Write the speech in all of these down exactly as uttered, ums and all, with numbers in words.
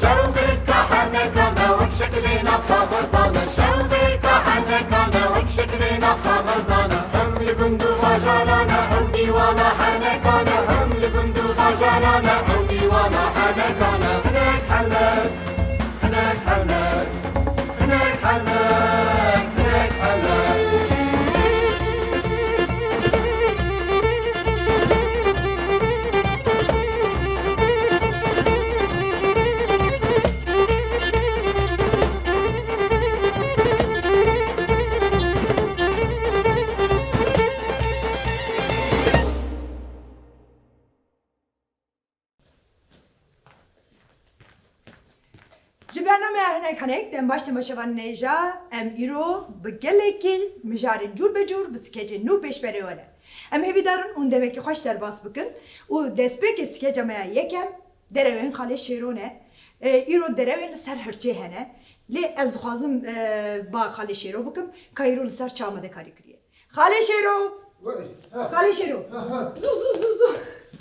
Şew bêrka henekane wek şeklêna kaxezane, şew bêrka henekane wek şeklêna kaxezane. Hem li gund û bajarane, ew dîwana henekane, hem li gund û bajarane, ew dîwana henekane. Hinek henek, hinek henek, hinek henek, hinek henek. Ji bernameya Hinek Hinek dem baş temaşevanên hêja, em îro bi gelekî mijarên cûr be cûr bi skecên nû pêşberê we ne. Em hêvîdar in hûn demekî xweş serbas bikin û destpêkê skeca me ya yekem derewên Xalê Şêro ne. E, îro derewên li ser hirçê hene. Lê ez dixwazim, e, ba Xalê Şêro bikim, ka îro li ser çi amadekarî kiriye. Xalê Şêro! Wey, ha. Xalê Şêro! Ha, ha. Zû, zû, zû, zû!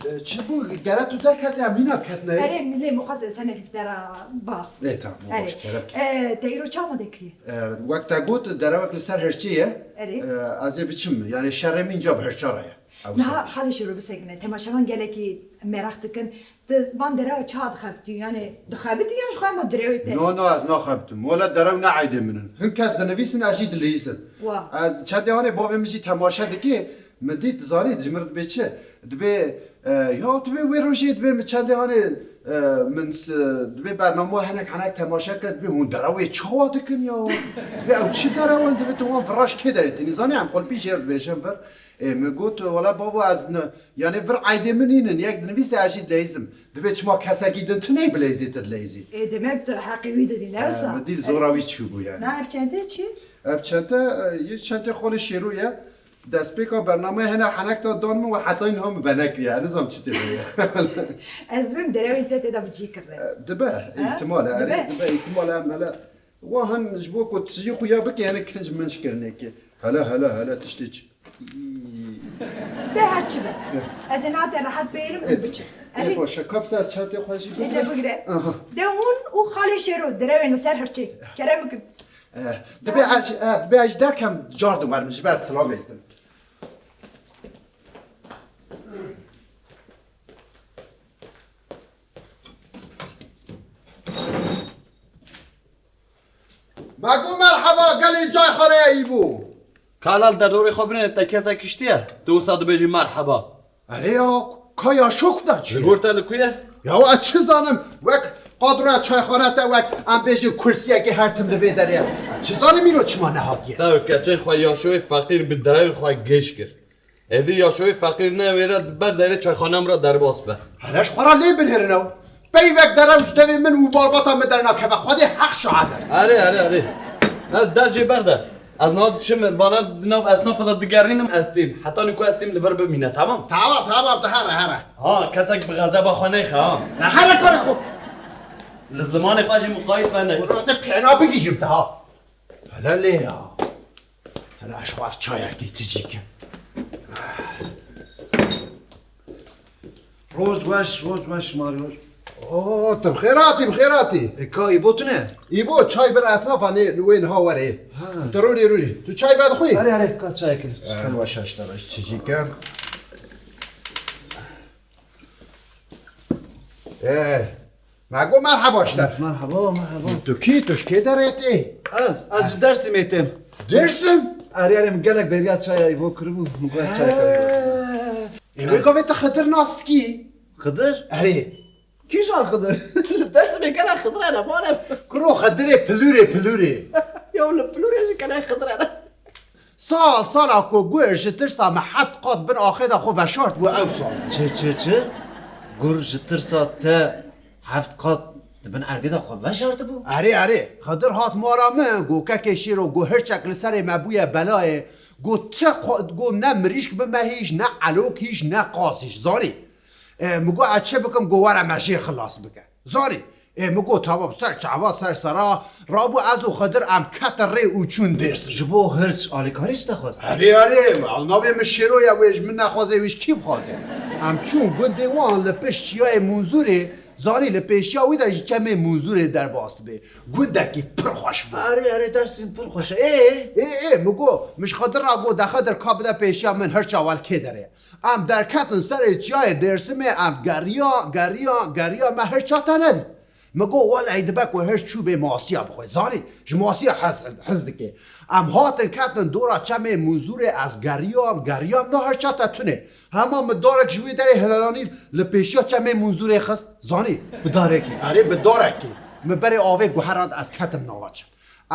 E, çi bû? Dera tu derketiye, em hîna ketine. Erê, lê min xwest ez henekî bi dera ba. Ê, tamam, Erê. Baş, kerem. E, te îro çi amade kiriye? E, wek te got, derewek li ser hirçê ye. Erê. E, ez ê biçim, yani şerê min ca bi hirça re ye. Ew Niha ser. Xalê Şêro bisekine, temaşevan gelekî meraq dikin. Di van derewa çawa dixebitî? Yani dixebitî yan ji xwe hema direwê te? No, no, ez naxebitim. Wele derew ne eydê min in. Hin kes dinivîsin, ez jî dilihîzim. Wa. Ez çendê hanê bavê min jî temaşe dikê, min dît, dizanî ji min re dibê çi? Dibê, e, ya dibê wê rojê dibê min çendê hanê, e, min s-, dibê bernama hinek hinek temaşe kir, dibê hûn derewê çawa dikin ya? Dibê ew çi derew in? Dibê tu wan viraş kê derê tînî? Zanî em xwe li pî jê re dibêjin vir. Ê, min got, wela bavo ez ne, yani vir eydê min nînin, yek dinivîse ez jî dileyzim. Dibê çima kesekî din tu ney bileyzî, tu dileyzî. Ê, demek tu heqê wî didî, ne wisa? Ê, min dî zora wî çûbû yani. Na ev çente çi? Ev çente, e, yê çentê Xalê Şêro ye. Destpêka bernameyê hene henek da dan min û heta niha min venek ye. Nizam çi tê vê ye. Ez bim derewên te tê de bi cî kirine. E, dibe, Ha? ihtimal e. Dibe. Erê, dibe, ihtimal e, em hele. Wa hin ji bo ku tu jî xuya bikî, hinek kinc minc kirinê ki. Hele, hele, hele, tiştê çi? De her çi be. Eh. Ez ê niha te rehet bêrim û Eh, biçim. eh, Erê. Baş e, kapsa ez çantê xwe jî Ê de bigire. Bigire. Aha. De hûn û Xalê Şêro direwên li ser hirçê. Kerem bikin. Eh, dibê ez, eh, dibê ez ji derkem car diwerim, ji ber silavê din. Me got merheba, gelê çayxaneye î bû. Kalal derdorê xwe binêre, te kesek kiştiye, tu wisa dibêjî merheba. Erê ya, ka Yaşok da çi? Li gor te li ku ye? Ya ez çi zanim, wek qadroya çayxane te wek em bêjin kursiyekê her tim li vê derê ye. Ez çi zanim îro çima nehatiye? Te û keçên xwe Yaşoyê feqîr bi derewên xwe gêş kir. Êdî Yaşoyê feqîr ne wêre ber derê çayxanem re derbas be. Hele ji xwe re lê binêrin ew. Peyvek derew ji devê min û malbata min dernakeve. Xwedê heq şahid e. Erê, erê, erê. Ez dev jê berde. Ez niha diçim vana di nav esnafa de digerînim, ez têm. Heta nîko ez têm li vir bimîne, tamam? Tamam, tamam, tu here, here. Ha, kesek bi xezeba xwe neyxe, ha. Ne here karê xwe. Li zimanê xwe jî muqayît me neke. Wilo ez ê pêna bigihîjim te, ha. Hele lê ya. Hele ez xwar çayekî tijî kim. Roj weş, roj weş, Mario. Oo, tu bi xêr hatî, bi xêr hatî. E, ka Îbo tune? Îbo, çay bir esnafa nê, li wê niha werê. Ha. Tu rûnî, rûnî. Tu çay vedixwî? Erê, erê, ka çayekî. Erê, weş e, işte, weş, tijî kim. Ee, me got merheba ji te. Merhaba, merhaba. Tu kî, tu ji kê derê tê? Ez, ez ji Dêrsimê têm. Dêrsim? Erê, erê, min gelek bêriya çaya îvo kiribû, min got ez çaya kiribû. He. Ê, wê gavê te Xidir nas dikî? Xidir? Erê. Kîjan Xidir? Li Dêrsimê gelek Xidir hene, mane. Kuro Xidirê pilûrê, pilûrê. Ya li pilûrê jî gelek Xidir hene. Sal sala ku gur ji tirsa me heft qat bin axê de xwe veşartbû ew sal. Çi, çi, çi? Gur ji tirsa te heft qat di bin erdê de xwe veşartibû? Erê, erê. Xidir hat mala min, got, kekê Şêro, got, hirçek li serê me bûye belayê. Got, ti xwe, got, ne mirîşk bi me hîş, ne elok hîş, ne qas hîş. Zanî? E, min got, ez çi bikim, got, were me jê xilas bike. Zanî? Ê, min got, tamam, ser çava, ser sera, rabû ez û Xidir em ketin rê û çûn Dêrsim. Ji bo hirç alîkarî ji te xwest? Erê, erê, navê min Şêro ye, wê ji min nexwaze, wê ji kî bixwaze? Em çûn gundê wan li pişt çiyayê Munzûrê, zanî li pêşiya wî de ji çemê Munzûrê derbas dibe. Gundekî pir xweş bû. Erê, erê, Dêrsim pir xweş e. Ê? Ê, ê, min got, min ji Xidir re got, de Xidir ka bide pêşiya min, hirça we li kê derê? Em derketin serê çiyayê Dêrsimê, em geriya, geriya, geriya, me hirça te nedît. Min got, welehî dibe ku hirç çûbê masiya bixwe. Zanî, ji masiya hez, hez dike. Em hatin ketin dora çemê Munzûrê, ez geriyam, geriyam, na hirça te tune. Hema min darek ji wê derê hilelanî li pêşiya çemê Munzûrê xist. Zanî? Bi darekî. Erê, bi darekî. Min berê avê guherand, ez ketim nava çem.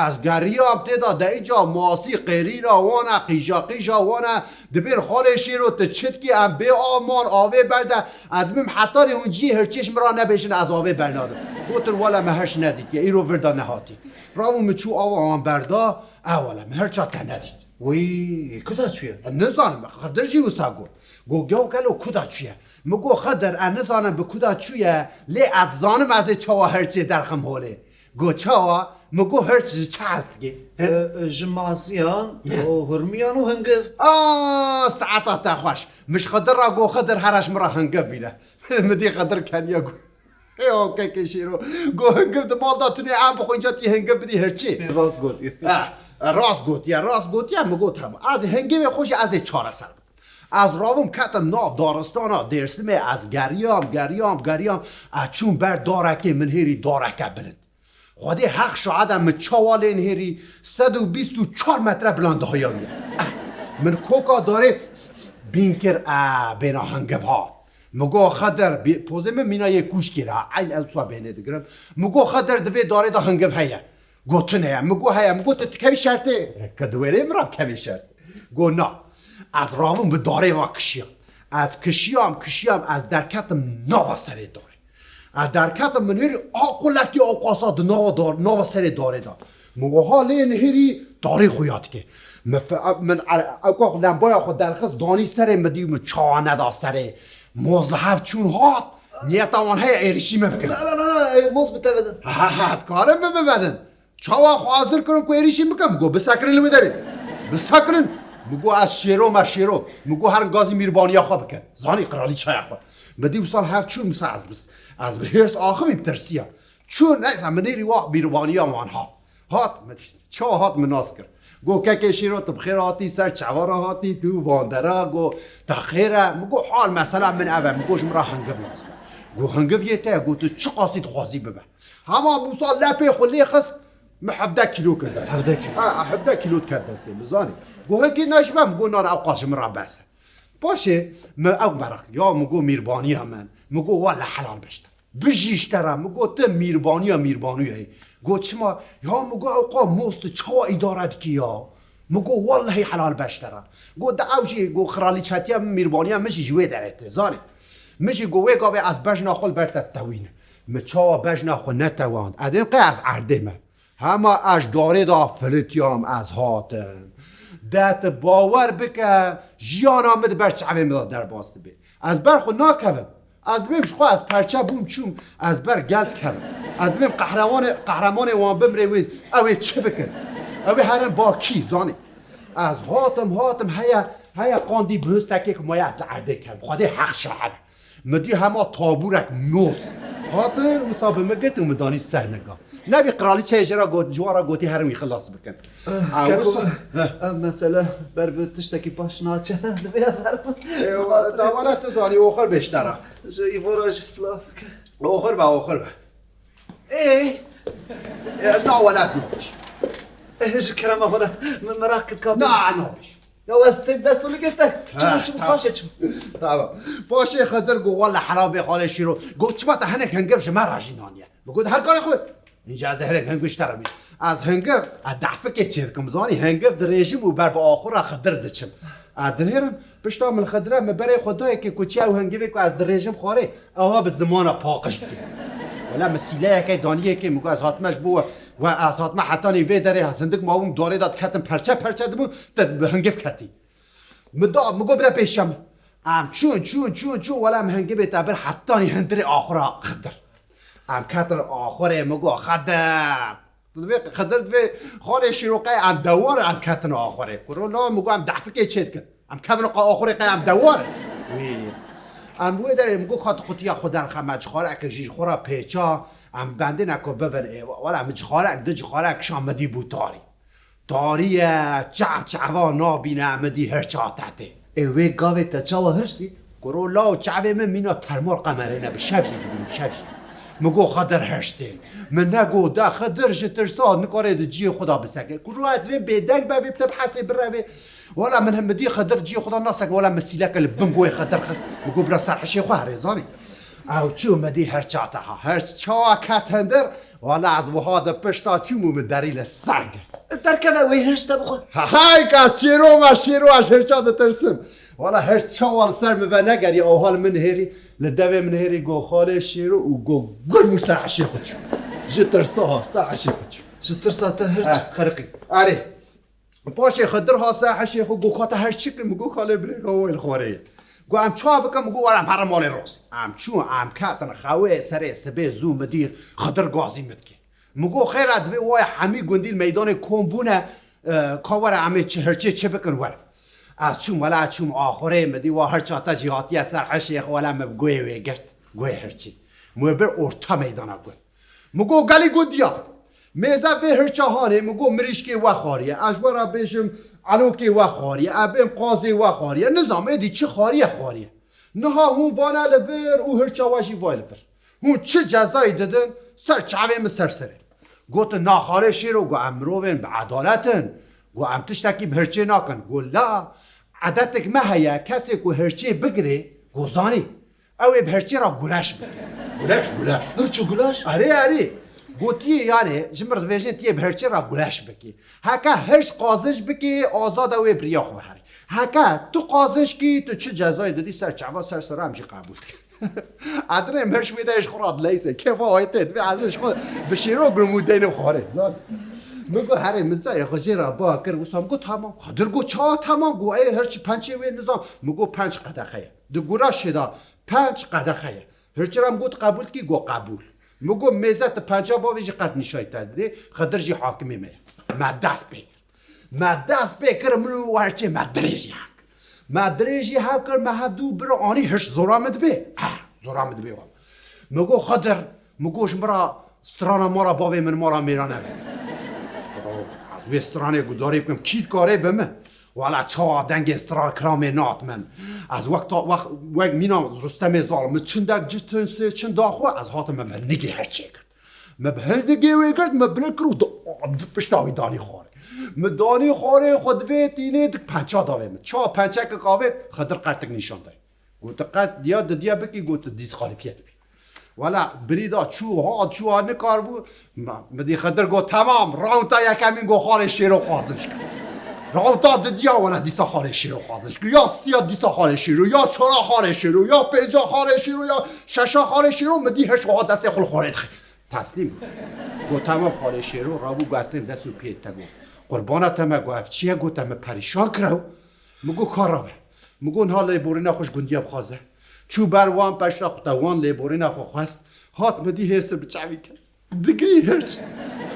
Ez geriyam tê de, de înca masî qêrîra wan e, qîja qîja wan e. Dibên, xalê Şêro, tu çi dikî, em bê av man, avê berde. Ez dibêm hetanî hûn cihê hirçê ji min re nebêjin, ez avê bernadim. Gotin, wele me hirç nedîtiye, îro vir de nehatî. Rabû min çû ava wan berda, e wele me hirça te nedît. Wî, ku da çûye? Nizanim, Xidir jî wisa got. Got, gew gelo ku da çûye? Min got, Xidir, ez nizanim bi ku da çûye, lê ez dizanim ez ê çawa hirçê derxim holê. Got, çawa? Min got, hirç ji çi hez dike? E, e, ji masiyan û hurmiyan û hingiv. A, saeta te xweş. Min ji Xidir re got, Xidir, here ji min re hingiv bîne. Min dî Xidir keniya got. Ê, o kekê Şêro. Got, hingiv di mal de tune, em bixwe, înca tî hingiv bidî hirçê. Ê, rast gotiye. Eh, rast gotiye, rast gotiye, min got, hema. Ez ê hingivê xwe jî ez ê çareser bikim. Ez rabûm ketim nav daristana Dêrsimê, ez geriyam, geriyam, geriyam. Ez çûm ber darekê, min hêrî dareke bilind. Xwedê heq şahid e, min çawa lê nihêrî, sed û bîst û çar metre bilandihiya wî ye. Eh, min koka darê bîn kir, e, bêna hingiv hat. Min got, Xedir, bî-, pozê min mîna yê kûşkê re, eyn ez wisa bêhnê digirim. Min got, Xedir, di vê darê de hingiv heye. Got, tune ye. Min got, heye. Min got, tu dikevî şertê? Ke di wêrê min re bikevê şertê. Got, na. Ez rabûm bi darê ve kişiyam. Ez kişiyam, kişiyam, ez derketim nava serê darê. Ez derketim, min hêrî a qulekî a qasa di nava dar, nava serê darê de. Min wiha lê nihêrî darê xuya dike. Min fe-, min e-, ewka lembaya xwe derxist, danî serê, min dî min çawa neda serê. Moz li hev çûn hat, niyeta wan heye êrişî min bikin. Na, na, na, na, ê, moz bi te vedin. Ha, ha, ha, dikarin min bivedin. Çawa xwe hazir kirin ku êrîşî bikin? Min got, bisekirin li wê derê. Bisekirin. Min got, ez Şêro me Şêro. Min got, herin gazî mîrbaniya xwe bikin. Zanî, qiralîçeya xwe. Min dî wisa li hev çûn, wisa ez bis-, ez bi hêrs axivîm, tirsiya. Çûn, neyse, min nêrî wa mîrbaniya wan hat. Hat, min çawa hat, min nas kir. Got, kekê Şêro, tu bi xêr hatî, ser çava re hatî, tu van dera, got, te xêr e? Min got, hal mesela min ev e, min got, ji min re hingiv lazim e. Got, hingiv yê te ye? Got, tu çiqasî dixwazî bibe. Hema min wisa lepê xwe lê xist, min hevdeh kîlo kir dest. Hevdeh kîlo? Ha, hevdeh kîlo diket destê min, zanî. Got, hekî ne ji me? Min got, na, na, ew qas ji min re bes e. Paşê min ew meraq, ya min got, mîrbaniya min. Min got, wele helal be ji te. Bijî ji te re. Min got, tu mîrbaniya mîrbanûyê yî. Got, çima? Ya min got, ew qas moz tu çawa îdare dikî ya? Min got, wellehî helal be ji te re. Got, de ew jî, got, xiralîçetiya min, mîrbaniya min jî ji wê derê tê, zanî. Min jî got, wê gavê ez bejna xwe li ber te ditewînim. Min çawa bejna xwe netewand? Edên qey ez erdê me. Hema ez darê de filitiyam, ez hatim. De tu bawer bike, jiyana min di ber çavê min de derbas dibe. Ez ber xwe nakevim. Ez dibêm ji xwe, ez perçe bûm çûm, ez ber gel dikevim. Ez dibêm qehremanê, qehremanê wan bimrê wê, ew ê çi bikin? Ew ê herin ba kî, zanî? Ez hatim, hatim, heye, heye qandî bihustekê ku maye ez li erdê kevim. Xwedê heq şahid e. Min dî hema tabûrek moz hatin, wisa bi min girtin û min danî ser niga. Nebî qiralîçeyê ji re got, ji wan re gotî herin wî xilas bikin. Ah, ha, keko, wisa, heh. Ev mesele ber bi tiştekî baş naçe. Divê ez herim. Ê, wa-, dawala tu zanî, oxir bê ji te re. Ji îvo re jî silav bike. Oxir be, oxir be. Ê? Ê, na wele ez nabêjim. Ê, ji kerema xwe re, min meraq kir ka. Na, nabêjim. Ya ez têk dest û ligê te. Çi bû, çi bû, paşê çi bû? Tamam. Paşê Xidir got, wele helal bê xalê Şîro. Got, çima te hinek hingiv ji me re jî naniye? Min got, her karê xwe. Înca ez ê hinek hingiv ji te re bînim. Ez hingiv, ez dehfikê çê dikim, zanî, hingiv dirêjim û ber bi axura Xidir diçim. Ez dinêrim, pişta min Xidire, min berê xwe dayê kê ku çi ew hingivê ku ez dirêjim xwarê, ewa bi zimana paqij dike. Wela min sîleyeke daniyê kê, min got, ez hatime ji bo we, we ez hatime hetanî vê derê, ez hindik mabûm darê de diketim, perçe perçe dibûm, te bi hingiv ketî. Min da, min got, bide pêşiya min. Em çûn, çûn, çûn, çûn, wela min hingivê te bir hetanî hundirê axura Xidir. Em ketin axurê, min got, Xedir. Tu dibê, Xedir dibê, xalê Şîro qey em dewar, em ketin axurê. Kuro la, min got, em dehfikê çê dikin. Em kevin qa axurê qey em dewar. Wî. Em wê derê, min got, ka tu qutiya xwe derxe me, cixarek jî ji xwe re pêça, em bendê neko bibin ê. Wela min cixarek, di cixarek kişan, min dî bû tarî. Tarî ye, çav çava nabîne, min dî hirç hate tê. Ê wê gavê te çawa hirç dît? Kuro law, çavê min mîna termal qemerê ne, bi şev jî dibînim, bi şev jî. Min got, Xedir hirç tê. Min negot, de Xedir ji tirsa nikare di ciyê xwe de biseke. Kuro ez divê bêdeng be, vê bi te bihesê birevê. Wela min him dî Xedir ciyê xwe de naseke, wela min sîleke li bin goyê Xedir xist. Min got, bira ser hişê xwe herê zanî. Ew çû, min dî hirç hate ha. Hirç çawa ket hindir? Wala ez wiha di pişta çûm û min derî li ser girt. Derkeve wê hirç te bixwe. Hay ka şêro me şêro, ez hirça ditirsim. Wala hirç çawa li ser min venegeriya, ewha li min nihêrî, li devê min nihêrî, got, Xalê Şêro, û got, gul min ser hişê xwe çû. Ji tirsa ha, ser hişê xwe çû. Ji tirsa te hirç xeriqî. Erê. Paşê Xedir ha ser hişê xwe, got, Ka te hirç çi kir? Min got, Xalê birêka wê li xwarê ye. Got, em çawa bikin? Min got, were em herin malê Rozê. Em çûn, em ketin xewê serê sibê zû, min dî Xedir gazî min dike. Min got, xêr e, divê wayê hemî gundî li meydanê kom bûne, e, ka were em ê çi hirçê çi bikin, were. Ez çûm, wela ez çûm axurê, min dî wa hirça te jî hatiye ser hişê xwe, wela min bi guhê wê girt, guhê hirçî. Min wê bir orta meydana guh. Min got, gelî got diya. Mêze vê hirça hanê, min got, mirîşkê we xwariye. Ez ji we re bêjim, elokê we xwariye. Ez bêm qazê we xwariye. Nizam êdî çi xwariye, xwariye. Niha hûn vane li vir û hirça we jî vay li vir. Hûn çi cezayî didin, ser çavê min ser serê. Gotin, na Xalê Şêro, got, em mirovên bi edalet in. Got, em tiştekî bi hirçê nakin. Got, la, edetek me heye, kesê ku hirçê bigirê, got, zanî. Ew ê bi hirçê re gureş bike. Gureş, gureş. Hirç û gureş? Erê, erê. Gotiye, yani, ji mir dibêjin, tiyê bi hirçê re gureş bikî. Heke hirç qazinc bikî, azad e, wê bi riya xwe herî. Heke tu qazinc kî, tu çi cezayê didî, ser çava, ser sera, em jî qebûl dikin. Adrê em hirç wê de ji xwe re dileyse. Kêfa wê tê, dibê ez ji xwe bi şêro gulmû deynim xwarê. Zan. Min got, herê, min zayê xwe jê re ba kir, wisa min got, tamam. Xedir got, çawa tamam? Got, ê, hirç pençê wê nizam. Min got, penc qedexe ye. Di guraşê de penc qedexe ye. Hirçê re min got, qebûl dikî? Got, qebûl. Min got, mêze tu penca bavê jî qet nîşanî te didê, Xedir jî hakimê me ye. Me dest pê kir. Me dest pê kir, min û hirçê me dirêjî hev kir. Me dirêjî hev kir, me hevdû bir anî, hirç zora min dibê. Eh, zora min dibê wan. Min got, Xedir, min got, ji min re strana mala bavê min, mala mêra nebe. Ez wê stranê gudarî bikim, kî dikare bi min? Wala çawa dengê stran kilamê nat min. Ez wek ta, wek, wek mîna Rustemê Zal, min çindek citin sê çinda xwe, ez hatim min bi nigê hirçê girt. Me bi hin nigê wê girt, me bilind kir û di, di pişta wî danî xwarê. Me danî xwarê, xwe divê tînê dik pença davê min. Ça pençekek avêt, Xedir qertik nîşan dayê. Got, tu qet diya didiya bikî, got, tu dîskalîfiye dibî. Wela birî da çû hat, çû hat nikaribû. Ma, min dî Xedir got, temam, raunda yekemîn got, Xalê Şêro qazinc kir. Raunda didiya, wela dîsa Xalê Şêro qazinc kir. Ya siya dîsa Xalê Şêro, ya çara Xalê Şêro, ya pênca Xalê Şêro, ya şeşa Xalê Şêro, min dî hirç wiha destê xwe li xwarê dixî. Teslîm bû. Got, temam Xalê Şêro, rabû got, ez tên dest û piyê te got. Qurbana te me got, ev çi ye? Got, te me perîşan kiraw. Min got, ka rave. Min got, niha lêborîna xwe ji gundiya bixwaze. Çû ber wan peşta xwe te wan lêborîna xwe xwest. Hat min dî hêsir bi çavî kir. Digirî hirç.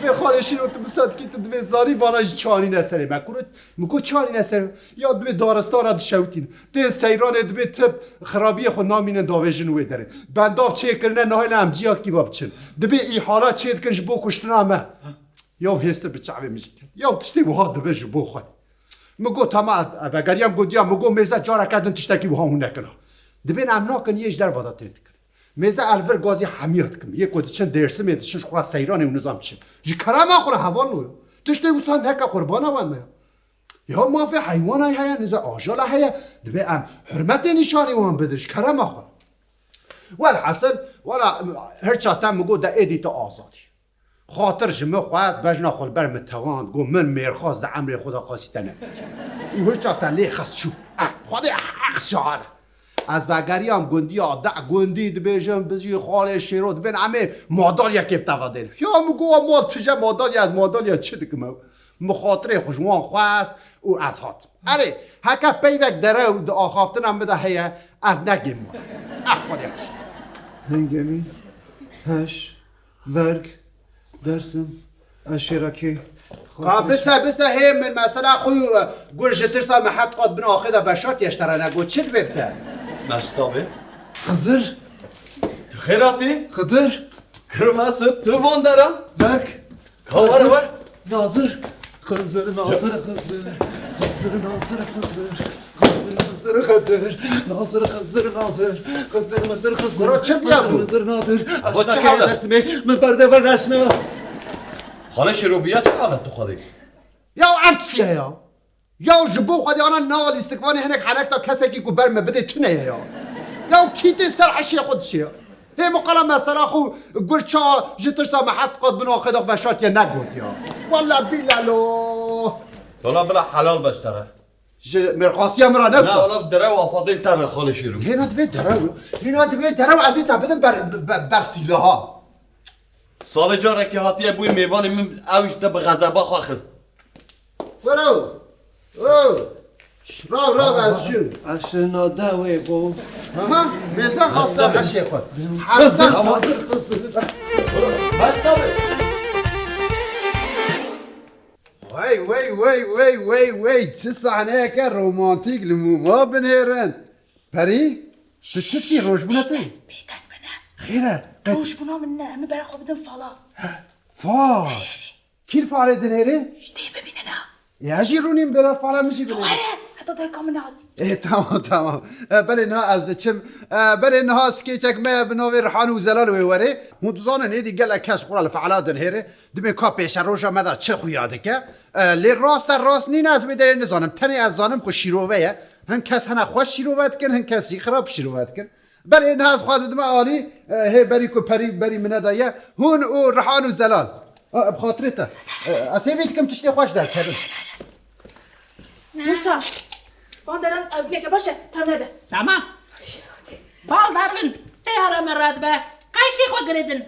Divê Xalê Şêro tu bi sedkî tu divê zanî vana jî çanîne serê me. Kuro, min got, çanîne ser. Ya divê daristana dişewitîn. Tên seyranê dibê tip xirabiyê xwe namînin davêjin wê derê. Bendav çêkirine nahêle em ciyakî ve biçin. Dibê îhala çêdikin ji bo kuştina me. Ya hêsir bi çavê min jî ket. Ya tiştê wiha dibe ji bo xwe. Min got, tamam, vegeriyam gotiya, min got, mêze careke din tiştekî wiha hûn nekin ha. Dibên em nakin, yê ji derva de tên dikin. Mêze ez li vir gazî hemiya dikim. Yê ku diçin Dêrsimê, diçin ji xwe re seyranê û nizam çi. Ji kerema xwe re heval lo. Tiştê wisa neke qurbana we me ya. Ya mafê heywana heye, niza ajala heye. Dibê em hurmetê nîşanî wan bidin ji kerema xwe re. Welhasil, wela hirça te min got de êdî tu azad î. Xatir ji min xwest, bejna xwe li ber min tewand, got, min mêrxas di emrê xwe de qasî te nebîtiye. Û hirça te lê xist çû. Eh, Xwedê heq şahid e. Ez vegeriyam gundiya, de gundî dibêjin, bijî Xalê Şêro, dibên em ê madalyekê bi te ve dêrin. Ya min got, wa mal tije madalya, ez madalya çi dikim ew? Min xatirê xwe ji wan xwest û ez hatim. Erê, heke peyvek derew di axaftina min de heye, ez negêm wan. Eh, Xwedê tişt. Hingevî, heş, Verg, Dersim, ez şêrekê. Ka bise, bise, hê min mesela xwe û, e, gur ji tirsa me heft qat bin axê de veşartiye, ji te re negot, çi dibe bi te? Mestabê. Xizir. Tu xêr hatî? Xidir. Kirmesi, tu van dera? Verg. Ka were, were. Nazir. Xizir, Nazir, Xizir. Xizir, Nazir, Xizir. Xizir, Xizir, Xizir. Nazir, Xizir, Nazir. Xizir, Xizir, Xizir. Kuro çi bûye bû? Xizir, Nazir. Ava çi hale? Dersimê, min berde ve resna. Xalê Şêro, viya çi hale tu xwedê? Ya ev çi ye ya? Ya ji bo xwedê ana nava lîstikvanê hinek henekta kesekî ku ber me bidê tune ye ya. Ya kî tê ser heşê xwe dişê ya. Hê min qala mesela xwe gur ça ji tirsa me heft qat bin axê de veşartiye negot ya. Walla bîla lo. Wala bila helal be ji te re. Ji mêrxasiya min re ne wisa. Na, wala derew afaqê te re xalê Şêro. Hêna divê derew, hêna divê derew ez ê te bidim ber, ber, ber sîlaha. Salê carekê hatiye bûyî mêvanê min, ew ji te bi xezeba xwe xist. Were o. O. Raw, raw, ez çûm. Eşina dewê xwe. Aha, mêze haste eşê xwe. Xizir, Xizir, Xizir. Wey, wey, wey, wey, wey, wey. Çi sahneyeke romantîk li mûma binêrin. Perî, tu çi dikî, rojbûna te? Bêdeng bine. Xêr e, qet- Rojbûna min ne, em ê bera xwe bidin fala. He, fal. Kî li falê dinêrê? Ji tê bibînin ha. Ê, ez jî rûnîm bera fala min jî binêre. Were, heta dayika min hat. Ê, tamam, tamam. E, belê niha ez diçim. E, belê niha skêçek me bi navê Rihan û Zelal wê were. Hûn dizanin êdî gelek kes xwe li fala dinêre. Dibê ka pêşeroja me de çi xuya dike. E, lê rast e, rast nîne, ez wê derê nizanim. Tenê ez zanim ku şîrove ye. Hin kes hene xweş şîrove dikin, hin kes jî xirab şîrove dikin. Belê niha ez xwe didime alî, e, hê berî ku perî berî min nedaye, hûn û Rihan û Zelal. E, bi xatirê te. E, ez hêvî dikim tiştê xweş derkevin. Musa, van deran ev neke baş e, tev nebe. Tamam. Bal da bin, teyara me radibe. Qeşî xwe girêdin.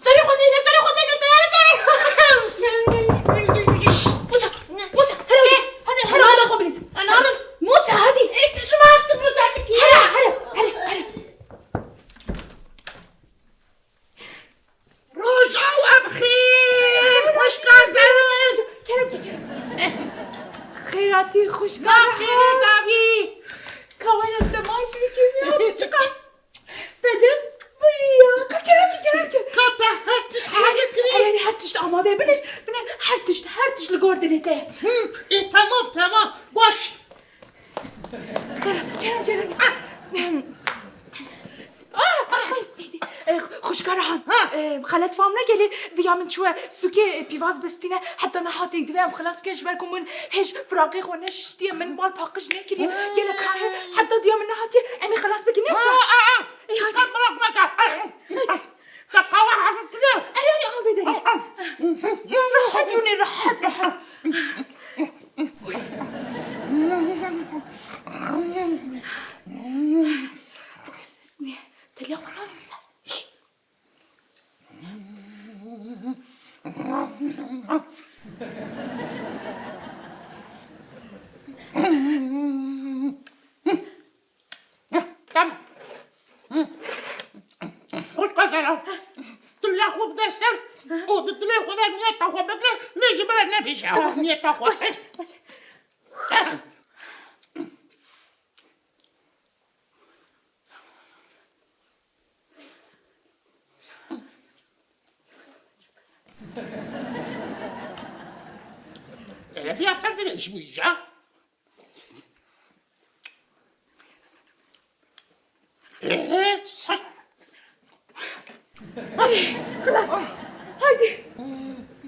Serê xwe deyne, serê xwe deyne, teyara te. Musa, Musa, here, hadi, here, hadi xwe bilîz. Musa, hadi. Ê, tu şima tu Musa tu kî? Here, here, here, here. Roja we bi xêr, xweşka Zelal. Kerem ki, kerem ki. Xêratî, xweşka. Ma xêrê davî. Kawaya stemaj bikî ya, çiçika. Bedim, bu iyi ya. Ka kerem ki, kerem ki. Ka te her tişt hazir kirî. Erê, erê, her tişt amade. Binêr, binêr, her tişt, her tişt li gor dilê te. Hı, e, tamam, tamam. Baş. Xêratî, kerem, kerem. Ah. Ah, ah, ah. E, xwişka Rehan, ha, e, xelet fam neke lê diya min çûye sûkê, e, pîvaz bistîne, heta niha tê divê em xilas bikin ji ber ku min hêj firaqê xwe neşiştiye, min mal paqij nekiriye. Hmm. Gelek kahir, heta diya min nehatiye, em ê xilas bikin, ne wisa? Ha, ha, ha. Ê, hadi. Te miraq neke. Hadi. Te qehwe hazir kiriye? Erê, erê, avê derê. Ha, ha. Rehet rûnê, rehet, rehet. Ez, ez, ez, ne? Teliya xwe danîm ser. Tamam. Xwişka Zelal. Tu lê xwe bide ser û di dilê xwe de niyeta xwe bigire, lê ji min re nebêje. Ew niyeta xwe. Baş, baş. Ev ya perdine iş bu ica. Ee, sa- Erê, xilas. Haydi.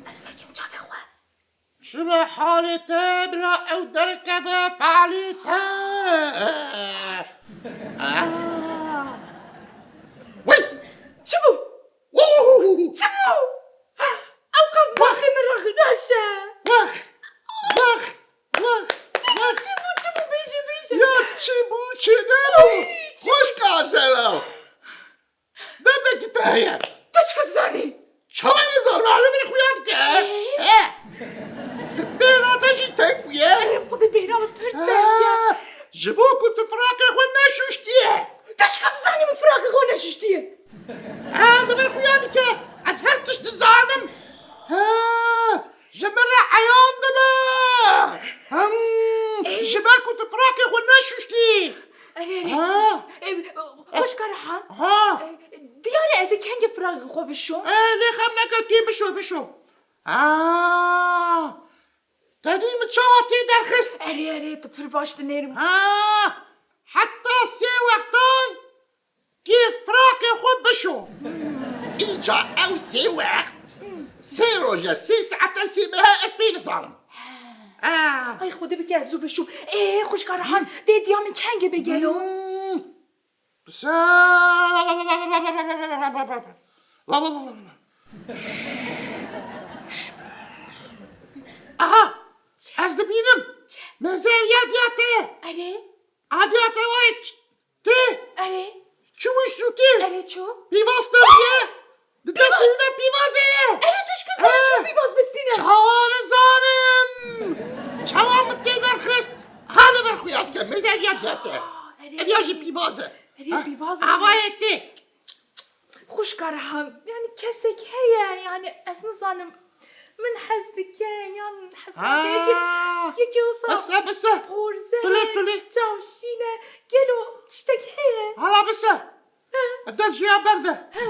Ez vekim çavê xwe. Çi be halê te, bila ew derkeve palê te. Ah. Wey! Çi bû? Wow! Çi bû? Ew qas baxê min re xweş e. Wex! Wex! Wex! Çi bû, wex! Çi bû, çi bû, bêje, bêje. Ya çi bû, çi nebû? Ay, çi bû? Xweşka Zelal. Derdekî te heye. Tu çi dizanî? Çawa nizanim, alî min xuya dike. Ee? He. Bêhna te jî teng bûye. Erê, xwedê bêhna min pir teng e. Ha. Ji bo ku tu firaqê xwe neşûştiye. Te ji ku dizanî min firaqê xwe neşûştiye? Ha, li vir xuya dike. Ez her tişt dizanim. Ha, ji min re eyan dibe. Him, Ê. Ji ber ku tu firaqê xwe neşûştî. Erê, erê. Ha. Ê, xwişka Rehan. Ha. Ê, diyar e ez ê kengê firaqê xwe bişom? Ê, lê xem neke, tu bişo, bişo. Ha. Te dî min çawa tê derxist? Erê, erê, tu pir baş dinêrim. Ha, heta sê wextan tê firaqê xwe bişo. Îca ew sê wext, sê roje, sê saete, sê mehe ez pê nizanim. Ha. Ay, Xwedê bike ez zû bişûm. Ê, xwişka Rehan, dê diya min kengê bê gelo? Hmm. Bise. Aha! Ez dibînim. Mêze ev ya diya te ye. Erê. A diya te wayê ç-, tê. Erê. Çi wî sûtî? Erê ço? Pîvaz te diye. Di destê wî de pîvazê ye. Erê tu ji ku zanî ço pîvaz bistîne? Çawa nizanim? Çawa min tê derxist? Ha, li vir xuya dike. Mêze ev ya diya te. Aa, erê. Ev ya jî pîvaz e. Erê, ha, pîvaz e. Avayê tê. Xwişka Rehan, yani kesek heye, yani ez nizanim, min hez dike, yan hez nake, yekî, ha, yekî wisa, bise, bise, porzer, tulê, tulê, çavşîn e, gelo tiştek heye? Hala bise. He. Dev jê ya berze. He.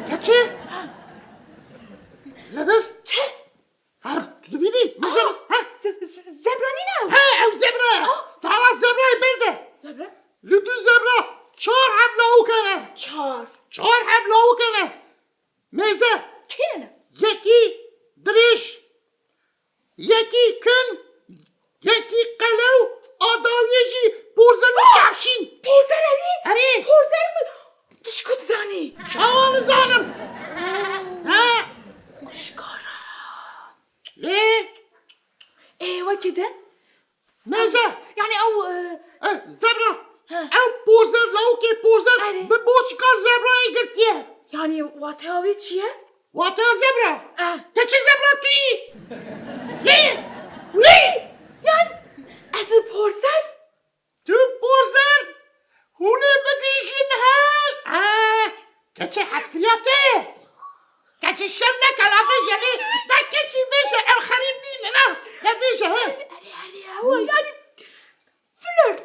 Keçê? He. Li vir? Çi? Ha, tu dibînî? Mêze, ha? Ze-, ze-, zebra nîne ew? He, ew zebra ye. Ah. Sara zebrayê berde. Zebra? Li du zebra çar heb lawik hene. Çar. Çar heb lawik hene. Mêze. Kê ne? Yekî dirêj. Yekî kin. Yekî qelew. A dawiyê jî porzer û çavşîn. Porzer erê? Erê. Porzer mi? Tu ji ku dizanî? Çawa nizanim? Ha? Xwişka Rehan. Lê? Ê, wekî din? Mêze. Yani ew, e, e, zebra. He. Ew porzer, lawikê porzer, erê, bi boçika zebrayê girtiye. Yani wateya wê çi ye? Wateya zebra? Eh. Te çi zebra tu yî? Lê? Lê? Yani ez ê porzer? Tu porzer, hûn ê bigihîjin her. Aa, keçê hezkiriya te ye. Keçê şerm neke, la bêje lê, ne kesî bêje, ev xerîb nîne, ne? Ne bêje, he? Erê, erê, ew, yani, flört.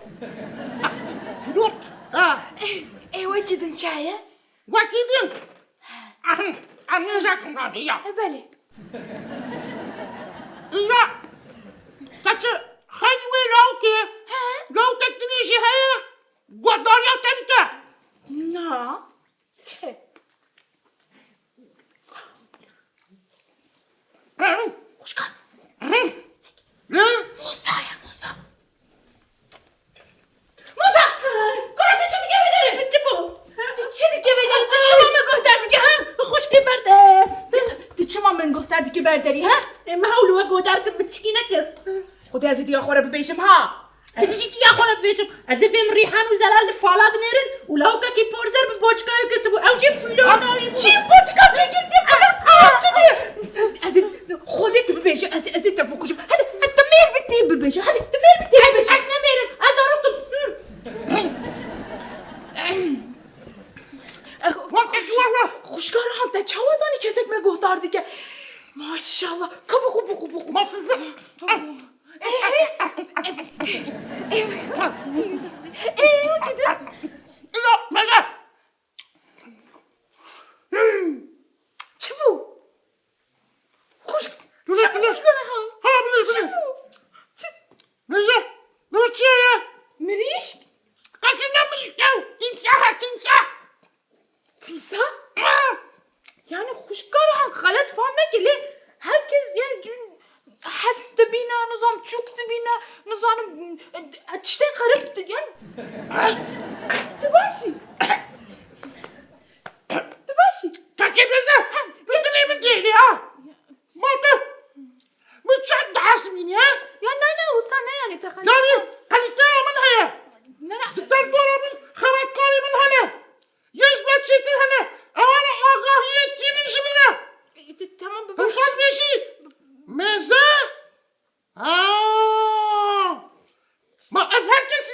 Flört? Ha. Ê, ê, wekî din çaye? Wekî din. Ahem, em nêjakim radî ya. E, belê. Ya, keçi xeynî wê lawikê, he? Lawikek dinê jî heye, guhdariya te dike. Na. Xwişka. Sek. Ne? Mosa ya, mosa. Mosa! Kura tu çi dike vê derê? Min çi bû? Tu çi dike vê derê? Tu çima min guhdar dike, ha? Xwişkê berde. Tu çima min guhdar dike berderî, ha? E, min hewl we guhdar kir, min tişkî nekir. Xwedê ez ê diya xwe re bibêjim, ha? Ez jî diya xwe re bibêjim. Ez ê vêm Rîhan û Zelal li fala dinêrin û lawikekî porzer bi boçikayê girtibû. Ew jî flört. Çi boçika tu girtî? Flört tu ne? Ez ê Xwedê tu bibêje, ez, ez ê te bikujim. Hadi, hadi, tu mêr bi tê bibêje. Hadi, tu mêr bi tê bibêje. Ez ne mêr im, ez zarok im. Xwişka Rehan, te çawa zanî kesek me guhdar dike? Maşallah. Ka bixwe, bixwe, bixwe. Ma kızım. Ê, ê, ê, ê, ê, wekî din. Çi bû? Xwişk. Tune, tune. Xwişk, ha. Ha, bile, bile. Çi bû? Çi? Neyse. Ne çi ye? Mirîşk? Kaçın lan mirîşk ya. Timsah, timsah. Timsah? Ha. Yani xwişka Rehan, xelet fam neke lê her kes yani dün hest dibîne, nizam çûk dibîne, nizanim, e, e, tiştên xerib di-, yani. Ha. Tu baş î? Tu baş î? Kaçın bize. Ha, tu dilê min dêlî ha. Ma tu, min çend dehesibînî, he? Ya ne, ne, wisa ne yani, te xelîte. Yani, xelîteya min heye. Ne, ne. Di derdora min xebatkarê min hene. Yê ji me çêtir hene. Ewana agahiyê tînin ji min re. E, te-, tamam, baba. Hemşer bêjî. Mêze. Ha. Ma ez her kesî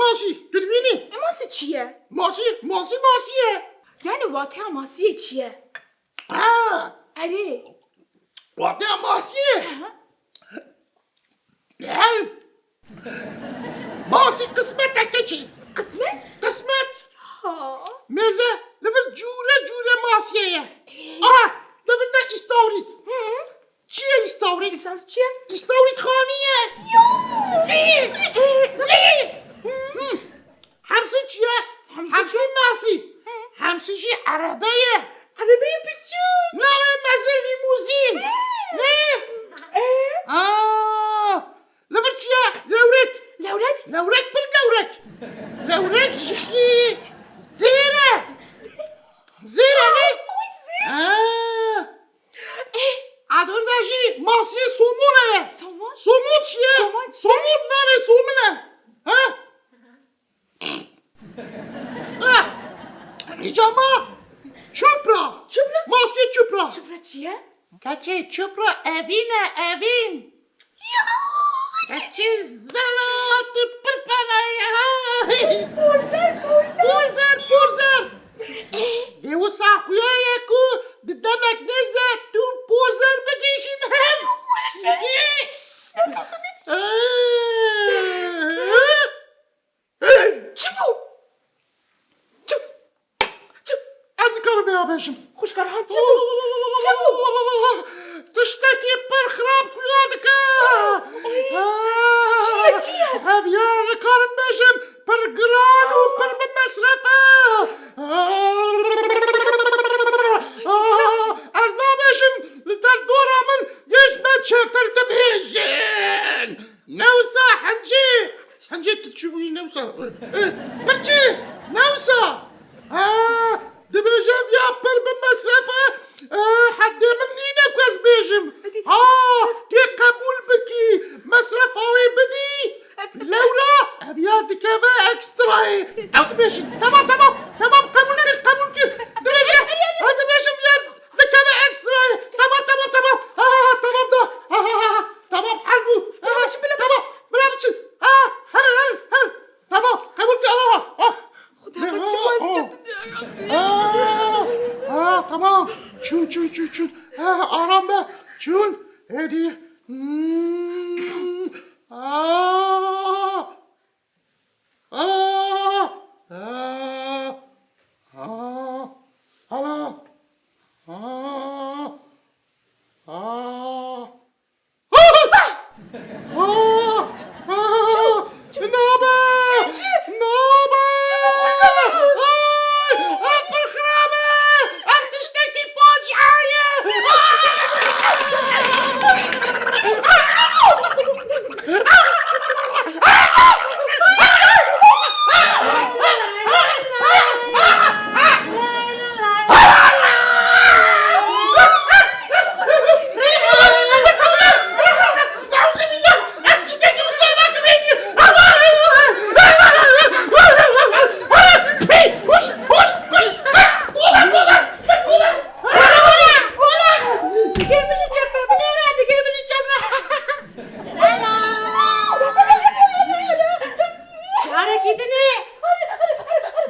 Masî, tu dibînî? E, masî çi ye? Masî, masî, masî ye. Yani wateya masiyê çi ye? Ha! Erê. Wateya masiyê? Aha. Hey! Masî qismet e keçî. Qismet? Qismet. Ha. Mêze li vir cûre cûre masiyê ye. Ee? Aha, li vir de îstawrît. Hı. Çi ye îstawrît? Îstawrît çi ye? Îstawrît xanî ye. Ya. Ê! Ê! Ê! Hı. Hemsî çi ye? Hemsî Hemsî çi? Masî. Hı. Hemsî jî erebe ye. Erebeyê piçûk. Navê mezin lîmuzîn. Hı. Ne? Ee? Aa! Li vir çi ye? Lewrek. Lewrek? Lewrek pir gewrek. Lewrek jixî zêr e. Zêr e ne? Oy, zêr. Ha. Eh. A di vir de jî masiyê somon e. Somon? Somon çi ye? Somon çi ye? Somon nanê somon e. Ha? Ah. Hicama. Çupra. Çupra? Masiyê çupra. Çupra çi ye? Keçê çupra evîn e, evîn. Ya! Keçê zela tu pir penayî ha. Porzer, porzer. Porzer, porzer. Eh. Ê wisa xuya ye ku di demek nêze tu porzer bigihîşîn hev. Weş e. Eh. Weş e. Eh. Çi bû? Çi, çi? Ez dikarim vêya bêjim. Xwişka Rehan, çi bû? Çi bû? Tiştekî pir xirab xuya dike. Oy, çi ye, çi ye? Ev ya nikarim bêjim, pir giran û pir bi mesref e. Ez nabêjim, li derdora min yê ji me çêtir dibêjin. Newsa Hencî. Hencî tu çi bûyî Newsa? Eh, Pirçî, Newsa. Ha, dibêje ev ya pir bi mesref e. Eh, hedê min nîne ku ez bêjim. Ha, tê qebûl bikî, mesrefa wê bidî. Lewra ev ya dikeve ekstrayê. Ew dibêjin. Temam, temam, temam, qebûl kir, qebûl kir. Dibêje, ez dibêjim ya dikeve ekstrayê. Temam, temam, temam. Ha, ha, ha, temam da. Ha, ha, ha, ha. Tamam, hal bû. Bila biçin, bila biçin. Tamam, bila biçin. Ha, hal, hal, hal. Tamam, qebûl kir. Ah, ah. Xuda, me çi baz kir ya Rabbî. Ah, ah, tamam. Çûn, çûn, çûn, çûn. Ah, aram be. Çûn. Hêdî. Hmm. Ah. Ah. Ah. Ah. Ah. Ah. Ah. Nabe! Nabe! Ay! Ev pir xirab e! Ev tiştekî facia ye! Carekî dinê.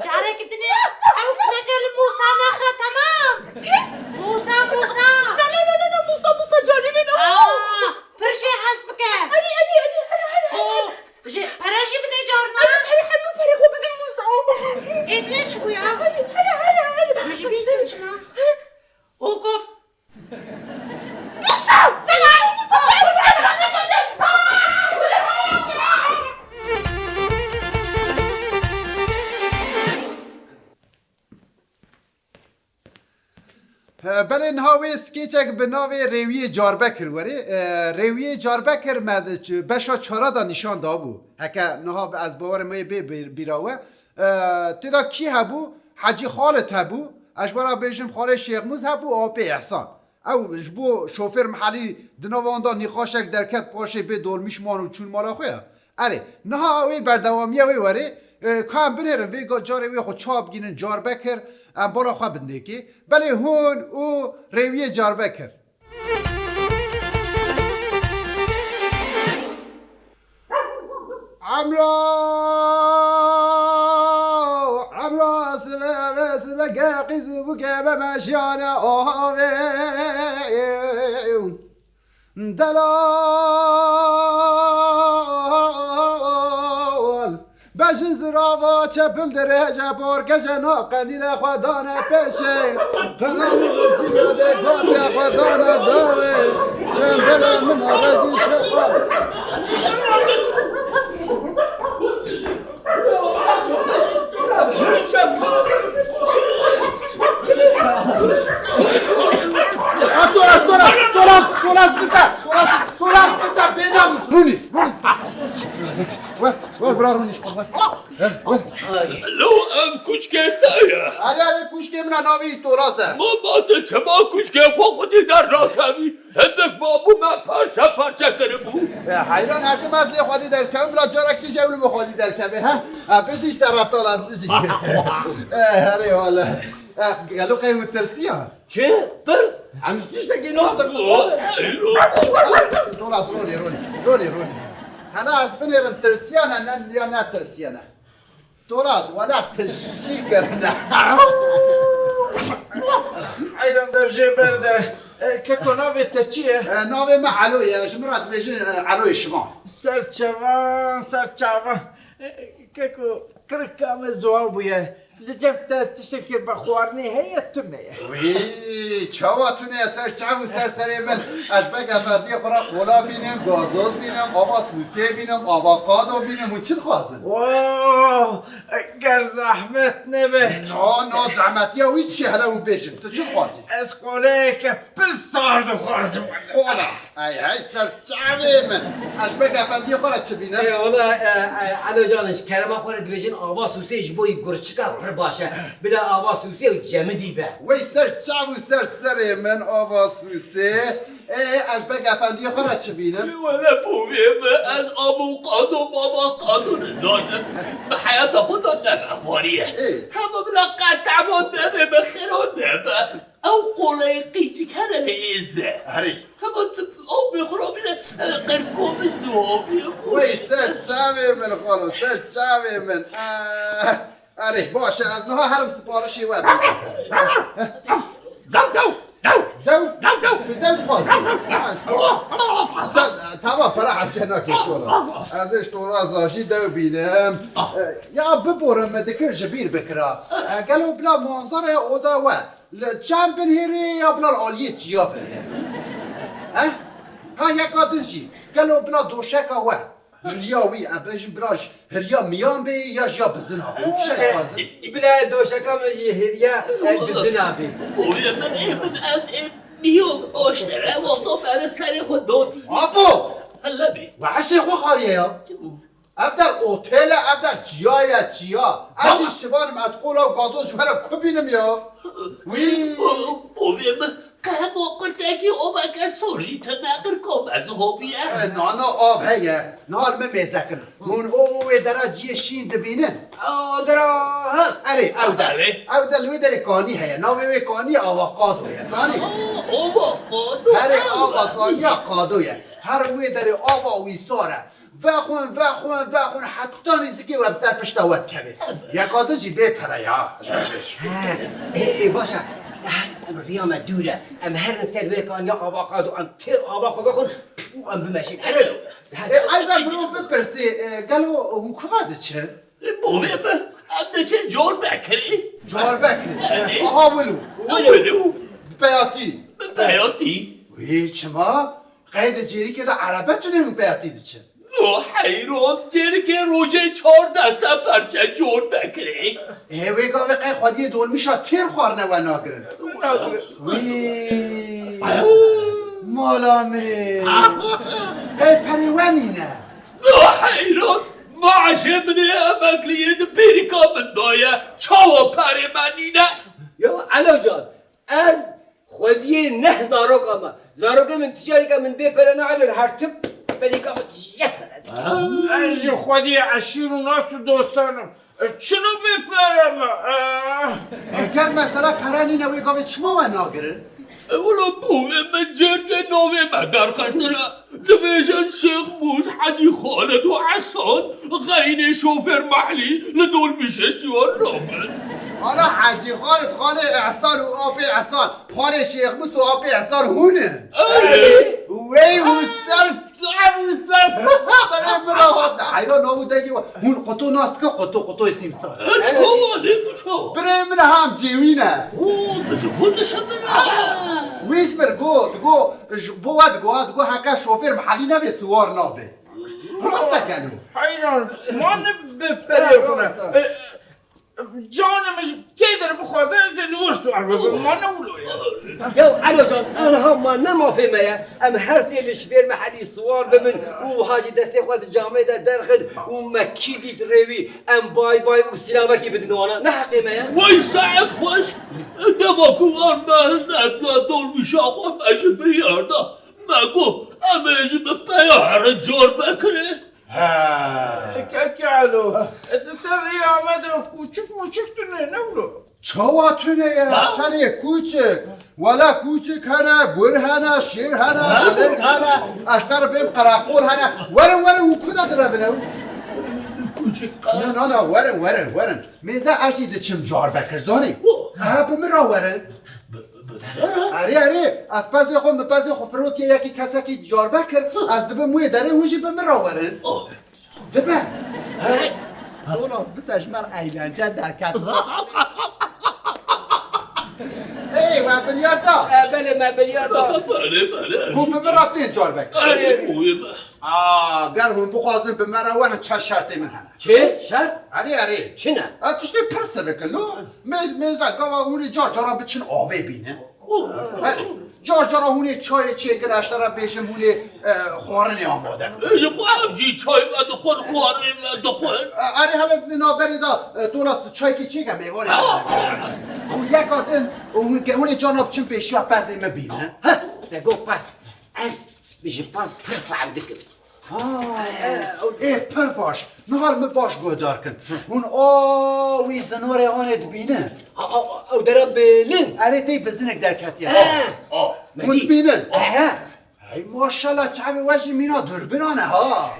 Carekî dinê. Ew pineke li Mûsa nexe, temam. Kî? Mûsa, Mûsa. Na, na, na, na, na, Mûsa, Mûsa, canî min. Aa, pir jê hez bike. Erê, erê, erê, erê, erê. Oo, jê pere jî bide carna. Ez ê pere, hemû pere xwe bidim Mûsa. Ê, dinê çi bû ya? Erê, erê, erê, erê. Min jî bîr kir çima. Û goft. He, belê niha wê skêçek bi navê Rêwiyê Carbekir werê. E, Rêwiyê Carbekir me di ç-, beşa çara de nîşan dabû. Heke niha ez bawerim wê bê bî-, bîra we. E, tê de kî hebû? Hecî Xalid hebû. Ez ji we re bêjim Xalê Şêxmûz hebû, Apê Ehsan. Ew ji bo şofêr mihelî di nava wan de nîqaşek derket, paşê bê dolmîş man û çûn mala xwe ya. Erê, niha wê berdewamiya wê werê, e, ka em binêrin vê ga-, carê wê xwe çawa bigînin, Carbekir, em bala xwe bidinêkê. Belê hûn û Rêwiyê Carbekir. Emra, Emra, sibe, be, sibe, ke qîz û bûke be meşiyane avê. Delal, bejin zirava çepil dirêje, porkeje nav qendîle xwe dane pêşê. Qenalî miskîn ya dê guatê xwe dane dawê. Em bere min a rezî şefa. Toras, Toras, Toras, Toras, bise, Toras, Toras, bise, bênamûs. Rûnî, Rûnî. Wer, wer, bira Rûnî, ji xwe, wer. Wer, wer. Lo ev kuçkê te ye. Erê, erê, kuçkê min e, navê wî Toras e. Baba, tu çima kuçkê xwe xwedî dernakevî? Hindik mabû me parçe parçe kiribû. E, heyran, her tim ez lê xwedî derkevim, bila carekî jî ew li min xwedî derkeve, he? E, bijî ji te re Toras, bijî. E, herê wele. E, gelo qey hûn tirsiyan? Çi? Tirs? Em ji tiştekî natirsin. Toras, ronê, ronê. Ronê, ronê. Hena ez binêrim tirsiyane, ne, ya ne tirsiyane. Toras, wela tijî kirine. Heyran, dev jê berde. E, keko, navê te çi ye? E, navê me Elo ye. Ji min re dibêjin, e, Eloyê Şivan. Ser çavan, ser çavan. E, keko, tirka me ziwa bûye. Li cem te tiştekê bi xwarinê heye, tune ye. Wî, çawa tune ye ser çav û ser serê min? Ez ji ber efendiyê xwe re qola bînim, gazoz bînim, ava sûsê bînim, avokado bînim, hûn çi dixwazin? Oh, ger zehmet nebe. Na, na, zehmetiya wî çi ye? Hele hûn bêjin, tu çi dixwazî? Ez qoleyeke pir sar dixwazim. Qola. Hey, hey, ser çavê min. Ez ji ber efendiyê xwe re çi bînim? Ê, wela, e, e, Elo Can, ji kerema xwe re dibêjin ava sûsê ji bo yî gurçika pir baş e. Bila ava sûsê û cemidî be. Wey ser çav û ser serê min ava sûsê. Ê, ez ji ber efendiyê xwe re çi bînim? Wele bûvê min, ez avokado mavokado nizanim. Min heyata xwe de nebe xwariye. Ê. Hema bila qet tema nebe, min xêro nebe. Ew qoleyê qîçik hene li êze. Erê. Hema tu avê xwe rabîne, qirko min zû havî. Wey ser çavê min xalo, ser çavê min. Ah, erê, baş e, ez niha herim siparişê we bînim. Dew, dew, dew. Dew? Dew, dew. Tu dew dixwazî? Ha, ji bo-, Te-, tamam, pere hevce nake to re. Ez ê ji to re zajî dew bînim. E, ya bibore me dikir ji bîr bikira. E, gelo bila manzaraya oda we. Li çem binhêrê ya bila li aliyê çiya binhêrê? He? Ha, yeka din jî, gelo bila doşeka we, hiriya wî, em bêjin bila ji hiriya miyan bê ya ji ya bizina bê? Û kişa dixwazin? Bila doşeka min jî hiriya, e, bizina bê. Oye min, ê min, ez ê miyo aştere, wexta me li serê xwe dotî. Apo! Hele bê. We hişê xwe xariye ya. Ev der otele, ev der çiya ye, çiya. Ez jî şivanim, ez qola û gazoz ji we re ku bînim ya? Wî. Bovê min, qehmo qurtekî oveke sor jî tune qirko me zihobiye. E, nana av heye. Niha li min mêzekin. Hûn o wê dera ciyê şîn dibînin? A, dera, ha. Erê, ew der. Erê. Ew der li wê derê kanî heye. Navê wê kanî avokado ye. Zanî? A, avokado. Erê, ava kanî ya qado ye. Her wê derê ava wî sar e. Vexwin, vexwin, vexwin, heta nêzikê we bi ser pişta we dikeve. Yeka din jî bê pere ya. He, ê, ê, baş e. Her riya me dûr e. Em herin ser wê kaniya avokado, em têr ava xwe vexwin û em bimeşin. Ê, Elber, viro bipirsê, e, gelo hûn kuva diçin? Bovê min, em diçin Corbekirê. Corbekirê? Erê. Aha, wilo. Wilo. Wilo. Bi peyatî. Bi peyatî. Wî çima? Qey di cêrîkê de erebe tune hûn peyatî diçin? No heyran, cêrikê rojê çardeh sefer çe Corbekirê. Ê, wê gavê qey xwediyê dolmîşa têr xwarine we nagirin? Nagirin. Wî, mala min ê. Qey perê we nîne? No heyran, maaşê min ê emekliyê di pêrika min daye. Çawa perê me nîne? Ya Elo Can, ez xwediyê neh zaroka me. Zarokê min tişarîka min bê pere neelin, her tip berîka min tije pere. Ez ji xwediyê eşîr û nas û dostan im. E, çilo bê pere me? E. E, ger mesela pere nîne, wê gavê çima we nagirin? E, wilo bûvê min cêrkê navê me derxistine. Dibêjin Şêx Mûs, Hecî Xalid û Ehsan, xeynê şofêr mehlî li dolmîşê siwar nabin. Ana Hecî Xalid, xalê Ehsan û apê Ehsan, xalê Şêx Mûs û apê Ehsan hûn in. Erê. Wey hûn ser çav û ser serê min re hatine. Heyran, nav û dengê we. Hûn quto nas dike, quto, qutoyê sîmsar? E, çawa lê, tu çawa? Birê min ham cêwî ne. Û, bi tu hûn dişibin. Wî ji min got, digot, ji bo we digot, digot heke şofêr mehelî nebe siwar nabe. Rast e gelo? Heyran, ma ne bi perê xwe ne. Rast e. E, canê min ji kê derê bixwaze, ez ê li wir siwar bibim. Ma ne wilo ye. Ya Elo Can, aniha ma ne mafê me ye. Em her sê li şofêr mehelî siwar bibin û wiha jî destê xwe di camê de derxin û me kî dît rêwî, em bay bay û silavekî bidin wana. Ne heqê me ye? Wey saet xweş. Dema ku van me nehdna dolmîşa xwe, me ji biryar da. Me got, em ê ji bi peya herin Corbekirê. He. Kekê Elo, di ser rêya me de kûçik mûçik tune ne wilo? Çawa tune ye? Ha? Tenê kûçik. Wele kûçik hene, gur hene, şêr hene, ha? Xiling hene. Ez te re bêm qereqol hene. Werin, werin, hûn ku de direvin ew? Kûçik. Na, na, na, werin, werin, werin. Mêze ez jî diçim Corbekir, zanî? Oh. Ehe, bi min re werin. Bi, bi, bi te re? Erê, erê, ez pezê xwe, min pezê xwe firotiye yekî kesekî Corbekir, ez dibim wê derê, hûn jî bi min re werin. Oh. Dibe. Hey. Jonas, bise ji me re eğlence derket. Ey, we biryar da. E, belê, me biryar da. Belê, belê. Hûn bi min re tên carbek. Erê, bûye me. A, ger hûn bixwazin bi me re werin, çend şertê min hene. Çi? Şert? Erê, erê. Çi ne? A, tiştê pir sivik e lo. Mêz, mêze, gava hûn ê car caran biçin avê bînin. Erê, car cara hûn ê çayê çêkin, ez te re bêjim hûn ê, e, xwarinê amade. Ji xwe ev jî çay vedixwin, xwarinê vedixwin. E, erê, hele di navberê de, e, Tolas tu çaykê çêke mêvanê. Û yeka din, û hûn ke, hûn ê carna biçin pêşiya pezê min bînin. Heh, te got pez. Ez ji pez pir fehm dikim. Ha, ê, pir baş. Niha li min baş guhdar kin. Hûn a wî zinorê anê dibînin? A, a, ew dera bilin. Erê, tê bizinek derketiye. Eh, oh, hûn dibînin? Eh. Hey, maşallah, çavê we jî mîna dûrbinan e, ha.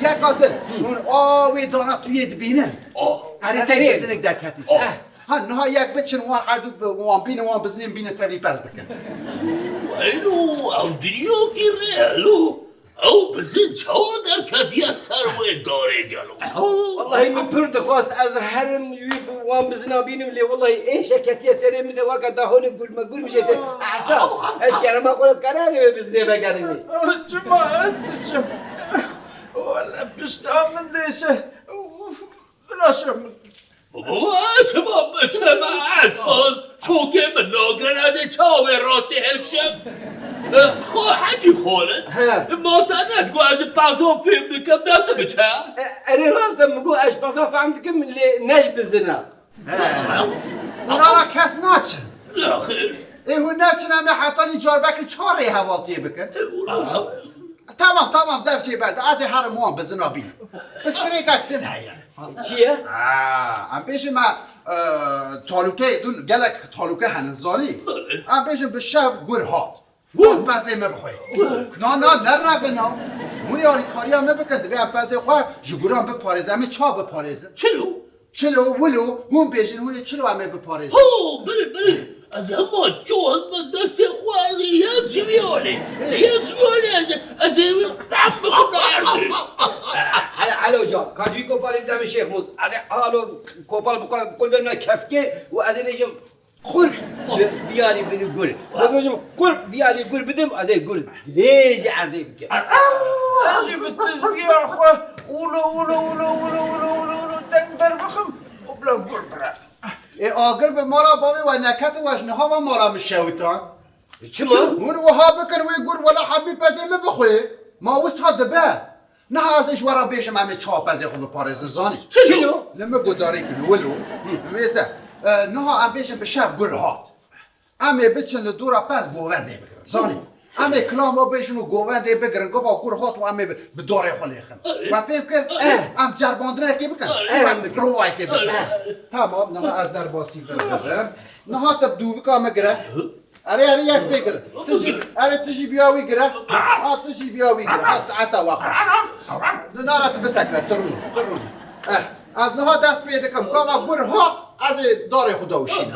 Yeka din, hûn a wê dana tu yê dibînin? Oh. Erê, tê bizinek derketî ser. Oh. Ha, niha yek biçin wan erdû bi-, wan bînin, wan bizinên bînin tevlî pez bikin. Weylo, ew dinyokî rê e lo. Ew bizin çawa derketiye ser wê darê gelo? Wellahî min pir dixwest ez herim wî bi wan bizina bînim, lê wellahî êşe ketiye serê min de weke dahonê gurme gurm jê tê. Esa, ez kerema xwe re dikare herê wê bizinê vegerînî. Çima ez diçim? Wele pişta min dêşe. Uf, viraşe min. Baba, çima biçime ez hol? Çokê min nagrin, ez ê çawa wê rastî hilkişim? Eh, xo Hecî Xolid. He. Ma te nedigot ez ji pezan fêm dikim, de tu biçe? E, erê rast e, min got ez ji pezan fehm dikim, lê ne ji bizina. He. Hûn ala kes naçin. Nexêr. Ê hûn neçin, em ê hetanî carbekî çar rê hevaltiyê bikin. Tamam, tamam, dev jê berde. Ez ê herim wan bizina bînim. Pirsgirêkek din heye. Çi ye? Ha, em bêjin me, e, talûkeyê din gelek talûke hene, zanî? Em bêjin bi şev gur hat. Hat pezê me bixwe. Na, na, nerevin na. Hûn ê alîkariya me bikin, divê em pezê xwe ji guran biparêzin. Em ê çawa biparêzin? Çilo? Çilo, wilo, hûn bêjin, hûn ê çilo em ê biparêzin? Ho, bilê, bilê. Ez hema çû hatime destê xwe, ez ê yek ji vî alî. Ê. Yek ji vî alî ez ê, ez ê wî pem bikim erdê. Hele, hele hocam, ka di wî kopalê bide min Şêx Mûs. Ez ê alo kopal bi qul, bi qul bêjim kefkê û ez ê bêjim, qur, vî alî bidî gur. Ez bêjim, qur, vî alî gur bidim, ez ê gur dirêj erdê bikim. Ez jî bi tizbiya xwe ulo, ulo, ulo, deng derbixim û bila gur biratim. Ê, agir bi mala bavê we neketin, we ji niha ve mala min şewitan. Çima? Hûn wiha bikin wê gur wela hemî pezê min bixwe. Ma wisa dibe. Niha ez ê ji we re bêjim, em ê çawa pezê xwe biparêzin, zanî? Çilo? Li min guhdarî kin, wilo. Mêze. E, niha em bêjin bi şev gur hat. Em ê biçin li dora pez govendê bigirin, zanî? Em ê kilam ve bêjin û govendê bigirin, gava gur hat û em ê bi, bi darê xwe lêxin. We fêm kir? Eh. Em cerbandinekê bikin. Eh. Em provayekê bikin. Eh. Tamam, niha ez derbasî vir bibim. Niha te bi dûvika min gire. Erê, erê, yek pê gire. Tu jî, erê, tu jî biya wî gire. Ha, tu jî biya wî gire. Ha, saeta we xweş. Nara tu bisekre, tu rûnî, tu rûnî. Eh. Ez niha dest pê dikim, gava gur hat, ez ê darê xwe dawişînim.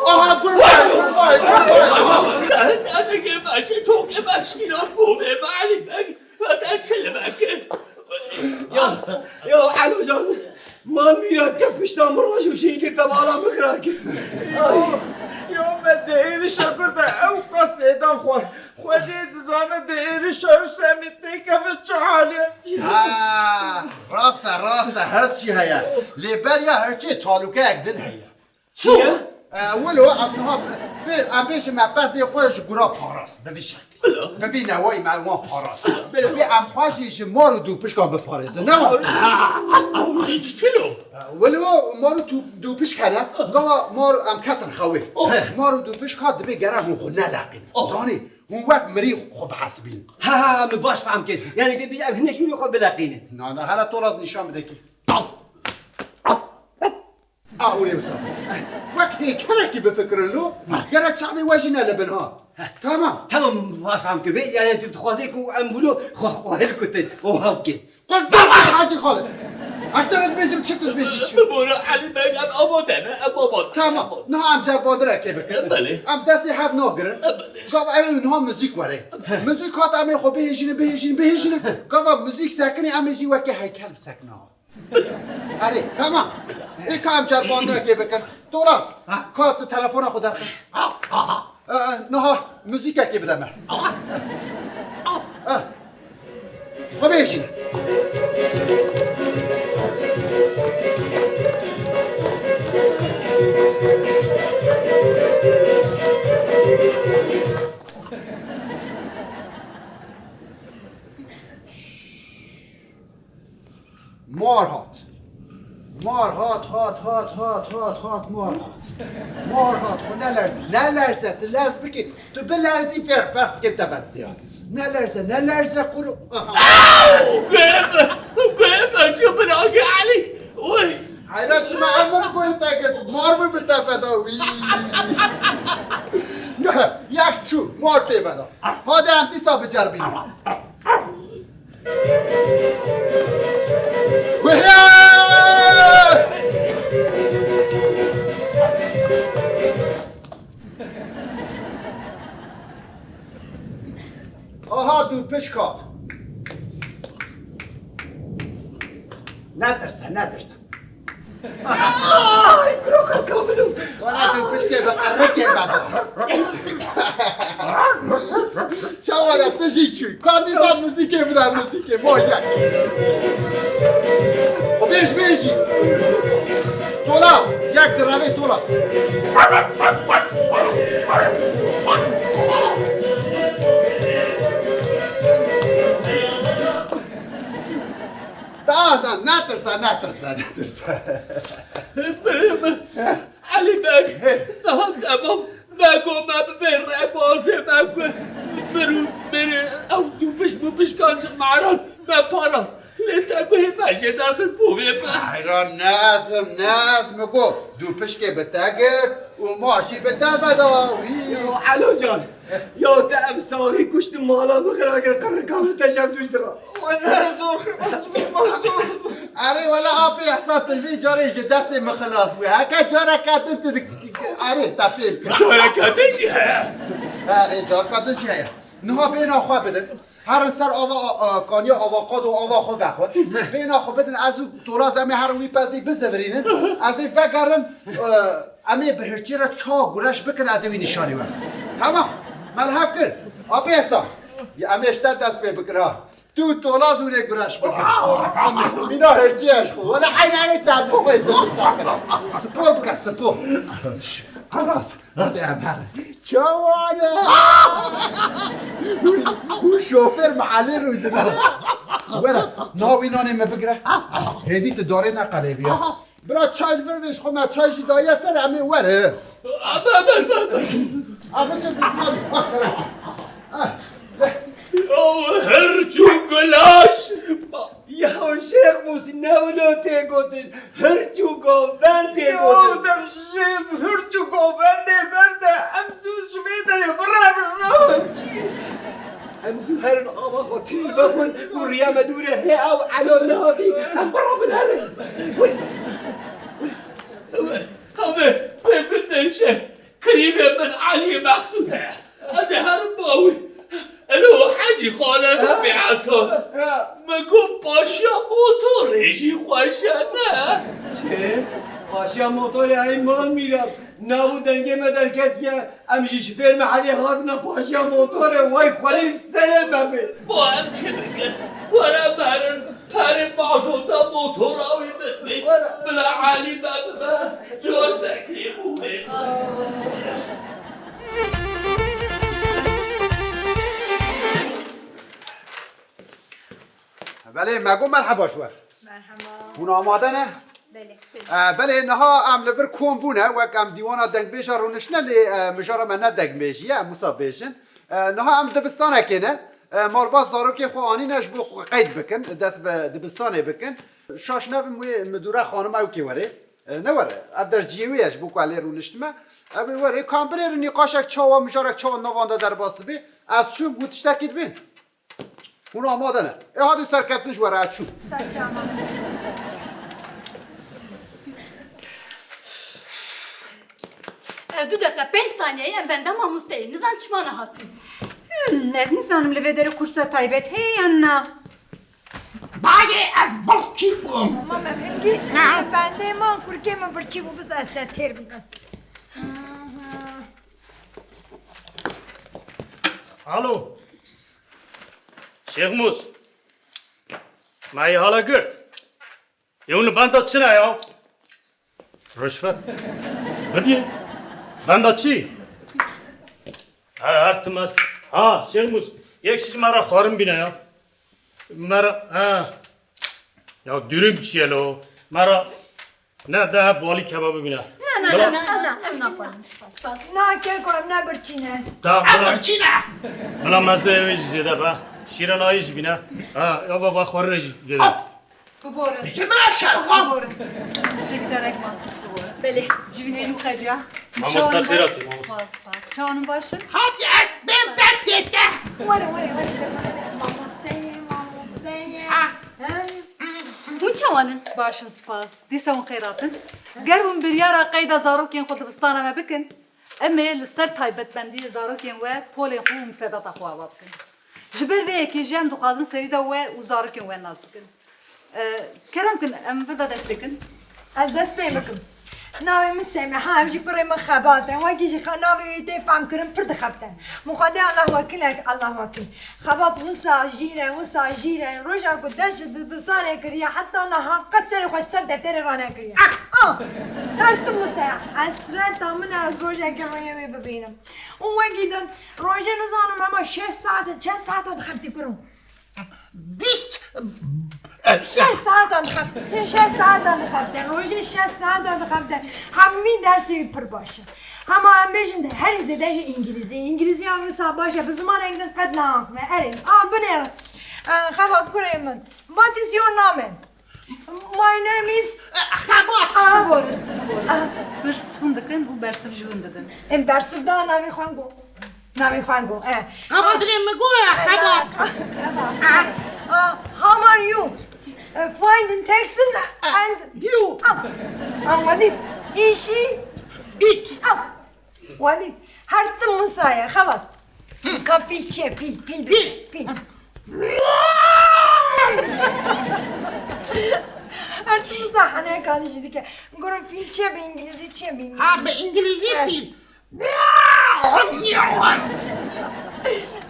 Aha, gur vay, gur vay, gur vay. Te dikê meşê, tokê meşkî nas bû bê, Melî Beg. Te çi li me kir? Ya, ya Elo can, ma mîra ke pişta min roj û şîn girte mala min xira kir. Ay. Ya me di êrişa gur de ew qas lêdan xwar. Xwedê dizane di êrişa Rûstemî têkeve çi hal e. Ha, rast e, rast e, her çi heye. Lê beriya her çi talûkeyek din heye. Çi ye? E, wilo, em niha bê-, em bêjin me pezê xwe ji gura parast, bi vî şeklî. Wilo. Bi vî newayî me wan parast. Wilo. Bê em xwe jî ji mar û dûpişkan biparêzin, ne wa? Çi, çi, çilo? E, wilo, mar û dû-, dûpişk hene, gava mar em ketin xewê. Oh. Mar û dûpişka dibê gere hûn xwe neleqînin. Oh. Zanî, hûn wek mirî xwe bihesibînin. Ha, ha, min baş fehm kir. Yani, dibê em hinekî wî xwe bileqînin. Na, na, hele Tolas nîşan bide kî. Ah, hûrê wisa. Wek hêkerekî bifikirin lo, gerek çavê we jî ne li bin ha. Tamam. Tamam, va fam ki vê, yani tu dixwazê ku em wilo xwe, xwe hilkutin û hevkin. Qurban Hacî Xalid. Ez te re dibêjim çi, tu dibêjî çi? Bibore Elî Beg, em amade ne, em amade. Tamam. Niha em cerbandirekê bikin. Belê. Em destê hev nagirin. Belê. Gava ew ê niha muzîk were. Muzîk hat em ê xwe bihêjînin, bihêjînin, bihêjînin. Gava muzîk sekinê em ê jî weke heykel bisekina. Erê, tamam. Ê ka em cerbandirekê bikin. Tolas, ha, ka tu telefona xwe derxe. E, e, niha muzîkekê bide me. E, xwe bêjî. Mar hat. Mar hat, hat, hat, hat, hat, hat, mar hat. Mar hat, xwe nelerze, nelerze, tu lez bikî, tu bilerzî, fer, fer dikê te bediya. Nelerze, nelerze, kuru, aha. Au! Guhê min, guhê min, çi binagê Elî. Oy! Heyra çima ev min guhê te girt, mar min bi te beda, wî. Yek çû, mar pê beda. Hadi em dîsa biceribînin. Aha, dûrpişk hat. Netirse, netirse. Ay, kuro xelka min o. Wala tu pişkê bi qerrikê me da. Çawa re tu jî çûy? Ka dîsa muzîkê bide muzîkê. Mojek. Xwe bêj bêjî. Tolas. Yek direvê Tolas. Da, da, netirse, netirse, netirse. Elî Beg, niha temam. Me got me bi vê rêbazê me ku mirût mirê ew dûpişk mûpişkan ji maran me parast. Lê te guhê me jê derxist bo vê me. Heyran ne ez im, ne ez, min got dûpişkê bi te girt û mar jî bi te veda wî. Ya Elo can, ya te em saxî kuştin mala min xira kir, qirrika min te şev tûj dira. Wele zor xilas bûm, zor. Erê wele apê Ehsan, tu vî carê ji destê min xilas bû. Heke careke din tu dik-, erê te fêm kir. Careke din jî heye. Erê careke din jî heye. Niha bêhna xwe bidin. Herin ser ava, a, a, kaniya avokado ava xwe vexwin. Bêhna xwe bidin, ez û Tolas em ê herin wî pezî bizivirînin. Ez ê vegerim, e, em ê bi hirçê re çawa gureş bikin, ez ê wî nîşanî we. Tamam. Me li hev kir. Apê Ehsan. Ya em ê ji te dest pê bikir ha. Tu û Tolas hûn ê gureş bikin. Mîna hirçê ez xwe. Wele eyna ê te bixwe tu disa kira. Spor bike, spor. Aras. Çawa ne? Û şofêr mehelê rûdine. Were, niha wî nanê me bigire. Hêdî tu darê neqelêbiya. Bira çay li vir vêj xwe me çay jî daye ser em ê were. Abi, abi, abi, abi. Abi çi bizmem. Ah, ah. Ya hirç û gulaş. Ya Şêx Mûsî, ne wilo tê gotin, hirç û govend tê gotin. Ya dev jê hirç û govendê berde, em zû ji vê derê birevin. Em zû herin ava xwe tîl vexwin û riya me dûre hê ew Elo nehatî, em birevin herin. Wî, wî. Abi, abi, pê gundê jê. Kirîmê min Elî Meqsûd heye. Ez ê herim ba wî. Elo Hecî Xalid, ha? Bêhesa. Ha. Min got paşiya motorê jî xweş e, ne? Çi? Paşiya motorê hey mal mîras. Nav û dengê me derketiye. Em jî ji fêr mehelê hatine paşiya motorê. Way xwelî serê me bê. Bo em çi bikin? Were em herin. Perê mazota motora wî bidê. Bila Elî me bibe, car dekrê bû wê. Belê, me got merheba ji we. Merheba. Hûn amade ne? Belê. E, belê, niha em li vir kom bûne, wek em dîwana dengbêja rûniştine, lê, e, mijara me ne dengbêjî ye, em wisa bêjin. E, niha em dibistanekê ne. E, malbat zarokê xwe anîne ji bo qeyd bikin, dest bi dibistanê bikin. Şaş nebim wê midûre xanima ew kê were. E, ne were. Ev der cihê wê ye ji bo ku ez lê rûniştime. Ev ê werê, ka em binêrin nîqaşek çawa, mijarek çawa nava wan de derbas dibe. Ez çûm, hûn tiştekî dibên. Hûn amade ne. Ê hadî serkeftin ji we re, ez çûm. Ser çavan. Ev du deqe pênc saniyeyê em benda mamosteyê. Nizan çima nehatin. Hmm, ez nizanim li vê derê kursa taybet heye yan na. Bayê ez birçî bûm. Tamam, em hingî Ha? li bendê man, kurkê min birçî bû, biz ez te têr bikim. Alo. Şêxmûs. Me yê hala girt. Ew li benda çi ne ya? Rişvet. Bidî. Benda çi? Ha, her tim ez. Ha, Şêxmûs. Yek şiş me re xwarin bîne ya. Me re, ha. Ya dürüm çi ye lo? Me re, ne, de hep balî kebabı bîne. Na, na, Bila- na, na, na, em naxwazin. Spas. Na, keko, em ne birçî ne. Tamam, Em bila- birçî ne. Bila meze ev jî zêde be. Şîrana jî bîne. Ha, ya va, va xwarin jî zêde. Al. Biborin. Ji min re şerxan. Biborin. Ez kuçekî derek man. Biborin. Belê. Civînê nû qediya. Mamoste Çawanî xêr baş? Hatî, mamoste. Spas, spas. Çawanî baş in? Hatî ez bêm destê te. Were, were, were. Mamosteyê, mamosteyê. Ha. Hem. Hûn çawan in? Baş in, spas. Dîsa hûn xêr hatin. Ger hûn biryara qeyda zarokên xwe dibistana me bikin, Em ê li ser taybetmendiyê zarokên we polên xwe û mifredata xwe ava bikin. Ji ber vê yekê jî em dixwazin serî de we û zarokên we nas bikin. E, kerem kin, em vir de dest pê kin. Ez dest pê bikim. Navê min Semiha, ev jî kurê min Xebat e. Wekî jî xe-, navê wî tê fehmkirin, pir dixebite. Min xwe dê Allah wekîl e, Allah wekîl. Xebat wisa jîr e, wisa jîr e. Roja ku dest ji dibistanê kiriye, heta niha qet serê xwe ji ser defterê ranekiriye. Ah! Her tim wisa ye. Hesreta min e ez rojekê rûyê wê bibînim. Û wekî din, rojê nizanim hema şeş saet, çend saeta dixebitî kuro? Bîst. Şeş saetan dixebite, şeş, şeş saetan dixebite, rojê şeş saetan dixebite. Hemî dersê wî pir baş e. Hema em bêjin de herî zêde jî îngilîzî. Îngilîziya wisa baş e, bi zimanek din qet naaxive. Erê, a, binêrin. E, Xebat kurê min. What is your name? My name is Xebat. Ah. Biborin, biborin. Ah. Pirs hûn dikin û bersiv ji hûn didin. Em bersiv da navê xwe got. Navê xwe got, eh. Xebat rê min got, eh, Xebat. Xebat. Ah. Ah, how are you? Eh, fine, thanks, and you? Ah, ah, what is? Işi? It. Ah, what is? Her tim wisa ye, Xebat. Ka pîl çi ye, pîl, pîl, pîl, pîl. Her tim wisa heneka jî dike. Goro pîl çi ye, bi îngilîzî çi ye, bi îngilîzî? Ha, bi îngilîzî Eh. pîl.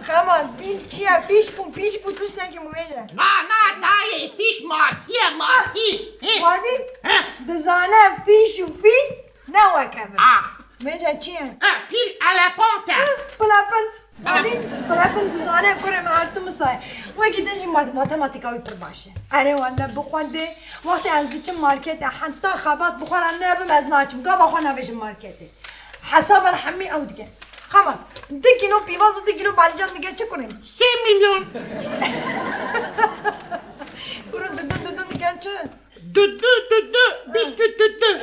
Xebat, pîl çi ye? Pîş bû, pîş bû, tiştekî bû bêje. Na, na, nayê, pîş masî ye, masî. Hê. Wadî Heh. dizane pîş û pîl ne weke min. Ah. Bêje çi ye? Eh, pîl elefant e. Pilepint. Wadî pilepint dizane kurê min her tim wisa ye. Wekî din jî mat-, matematîka wî pir baş e. Erê welle bixwendê, wextê ez diçim marketê, heta Xebat bi xwe re nebim ez naçim. Gava xwe navêjim marketê. Hesaba hemî ew dike. Xebat, du kîlo pîvaz û du kîlo balîcan dike çi kurê min? Sê milyon. Kuro didin didin dike çi? Didin didin, bîst didin.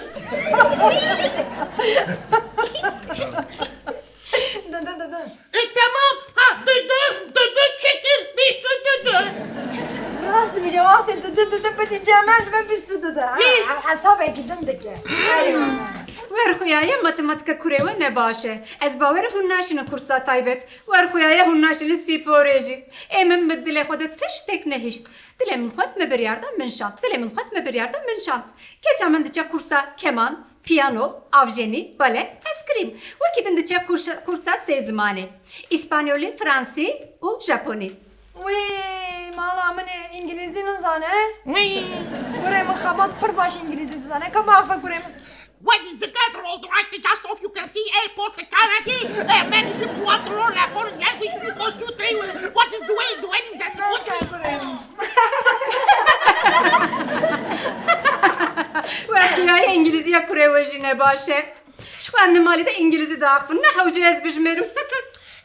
Didin didin. E, tamam. Ha, didin didin çekil, bîst didin. Rast dibêje, wextê didin didin bidî cem me dibe bîst didin. Ha, Bîst. ha, hesabekî din dike. Erê wele. Wer xuya ye matematîka kurê we ne baş e. Ez bawerim hûn naşînin kursa taybet. Wer xuya ye hûn naşînin spor jî. Ê min bi dilê xwe de tiştek nehişt. Dilê min xwest me biryar da min şand. Dilê min xwest me biryar da min şand. Keça min diçe kursa keman, piyano, avjenî, bale, eskrim. Wekî din diçe kursa, kursa sê zimanê. Îspanyolî, fransî û japonî. Wî, mala min ê îngilîzî nizane. Wî. Kurê min Xebat pir baş îngilîzî dizane. Ka biaxe kurê min. What is the capital of the right just off you can see airport the Canada? Uh, many people want to learn a foreign language because two, three, what is the way, the way is this? Neyse, kurê min. Wer xuya ye îngilîziya kurê we jî ne baş e. Ji xwe em li malê de îngilîzî diaxivin, ne hewce ez bijmêrim.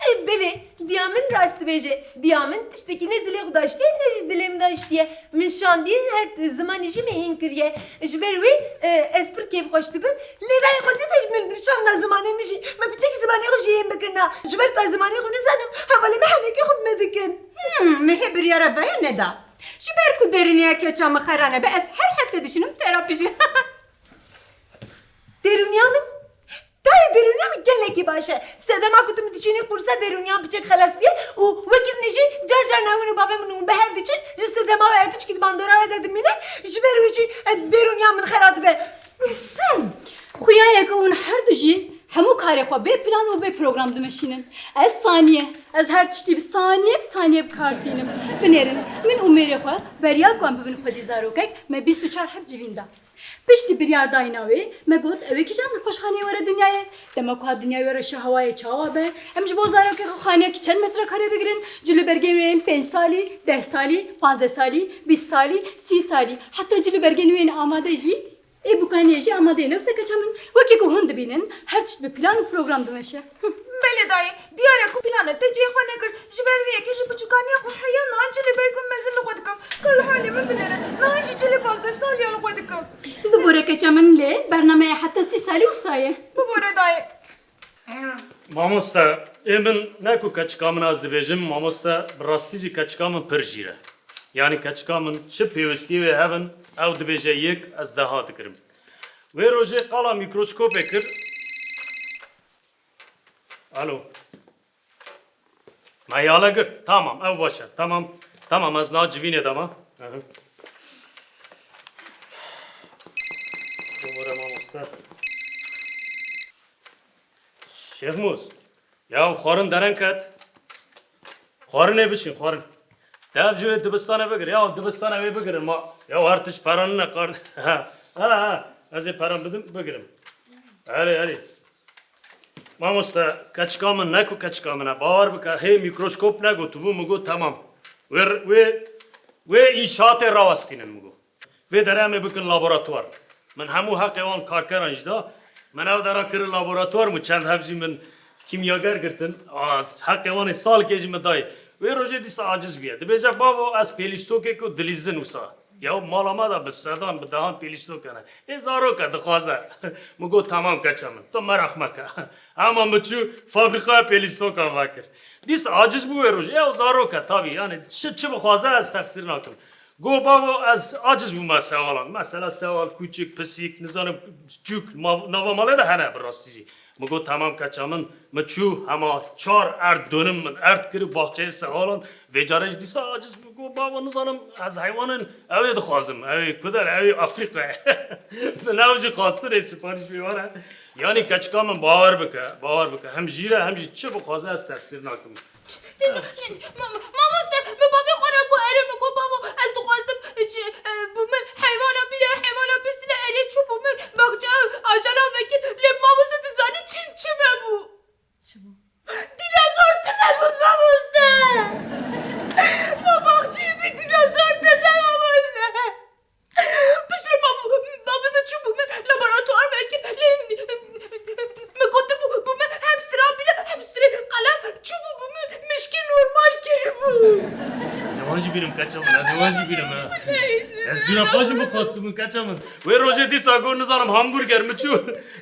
Ê belê, Diya min rast dibêje. Diya min tiştekî ne dilê xwe daştiye, ne jî dilê min daştiye. Min şandiye, her zimanî jî min hîn kiriye. Ji ber wê, e, ez pir kêfxweş dibim. Lê dayê xwe zêde ji min şanda zimanê min jî. Me piçekî zimanê xwe jî hîn bikirina. Ji ber ku ez zimanê xwe nizanim, hevalê me henekê xwe bi me dikin. Hmm, min hê biryara veya neda. Ji ber ku derûniya keça min xera nebe, ez her hefte dişînim terapî jî. Derûniya min? Dayê, derûniya min gelekî baş e. Sedema ku tu min dişînî qursa derûniya piçek xelas bûye û wekî din jî car car navûn û bavê min hûn bi hev diçin, ji sedema ve piçkî di bandora ve de dimîne, ji ber wî jî, e, derûniya min xera dibe. Hmm. Xuya ye ku hûn her du jî hemû karê xwe bê plan û bê program dimeşînin. Ez saniye, ez her tiştî bi saniye bi saniye bi kar tînim. Binêrin, min û mêrê xwe beriya ku em bibin xwedî zarokek, me bîst û çar heb civîn da. Piştî biryardayîna wê, me got, ew ê kîjan nexweşxaneyê were dinyayê? Dema ku hat dinyayê were şehewayê çawa be? Em ji bo zarokê xwe xaneyekî çend metrekarê bigirin? Cilûbergên wê yên pênc salî, deh salî, panzdeh salî, bîst salî, sî salî, heta cilûbergên wê yên amade jî, ê bûkaniyê jî amade ye. Ne wisa keça min? Wekî ku hûn dibînin, her tişt bi plan û program dimeşe. Belê dayê, diyar e ku planê te cihê xwe nekir. Ji ber vê yekê ji biçûkaniya xwe heya niha cilûbergên mezin li xwe dikim. Ka li halê min binêre. Niha jî cilê pazdeh saliya li xwe dikim. Bibore keça min, lê bernameya heta sî salî wisa ye. Bibore dayê. Mamoste, ê min ne ku keçika min ez dibêjim, mamoste, bi rastî jî keçika min pir jîr e. Yanî keçika min çi pêwistiyê wê hebin, ew dibêje yek, ez deha dikirim. Wê rojê qala mîkroskopê kir. Alo. Me yala girt. Tamam, ew baş e. Tamam. Tamam, ez niha civînê de me. Hı hı. Bibore mamoste. Şêxmûs. Ya xwarin dereng ket. Xwarinê bişîn, xwarin. Dev ji wê dibistane bigir. Ya dibistane wê bigirin. Ma, ya her tişt peranine kar. Ha, ha, ha. Ez ê peran bidim, bigirim. Erê, erê. Mamoste, keçika min ne ku keçika min e. Bawer bike, hê mîkroskop negotibû, min got, temam. Wê, wê, wê înşaatê rawestînin, min got. Vê derê em ê bikin laboratuwar. Min hemû heqê wan karkeran jî da. Min ew dera kirin laboratuwar, min çend heb jî min kîmyager girtin. A, heqê wan ê salkê jî min dayê. Wê rojê dîsa aciz bûye. Dibêje, bavo, ez pêlîstokê ku dilîzin wisa. Ya mala me de bi sedan, bi dehan pêlîstok hene. Ê zarok e, dixwaze. Min got, temam keça min. Tu meraq meke. Hema min çû fabrîkaya pêlîstokan vekir. Dîsa aciz bû wê rojê. Ew zarok e, tabî. Yanî çi, çi bixwaze ez texsîr nakim. Go, bavo, ez aciz bûme sewalan. Mesela sewal, kûçik, pisîk, nizanim, çûk, ma-, nava malê de hene bi rastî jî. Min got, temam keça min. Min çû hema çar erd donim min erd kir baxçeyê sewalan. Vê carê jî dîsa aciz bû. Go, bavo, nizanim, ez heywanin, ew ê dixwazim. Ew ê ku der, ew ê Afrîka ye. Min ew jî xwastin ê siparîş bê were. Yanî keçika min bawer bike, bawer bike. Hem jîr e, hem jî çi bixwaze ez texsîr nakim. Ma-, ma-, mamoste, min bavê xwe re got, erê, min got, bavo, ez dixwazim, ji, e, bi min heywana bîne, heywana bistine, erê çû bi min baxçe ajala vekir, lê mamoste, tu zanî çi, çi me bû? Çi bû? Dînozor tune bû, mamoste! Ma baxçeyê min dînozor tune, mamoste! Piştre bavê min çûbû min laboratuwar vekir, lê min gotibû bû min hemstra bîne, hemstirê qelem çûbû bû min mişkê normal kiribû. Ez ê wan jî bînim keça min, ez ê wan jî bînim ha. Ez zûrafa jî bixwastibû keça min. Wê rojê dîsa got nizanim hamburger min çû,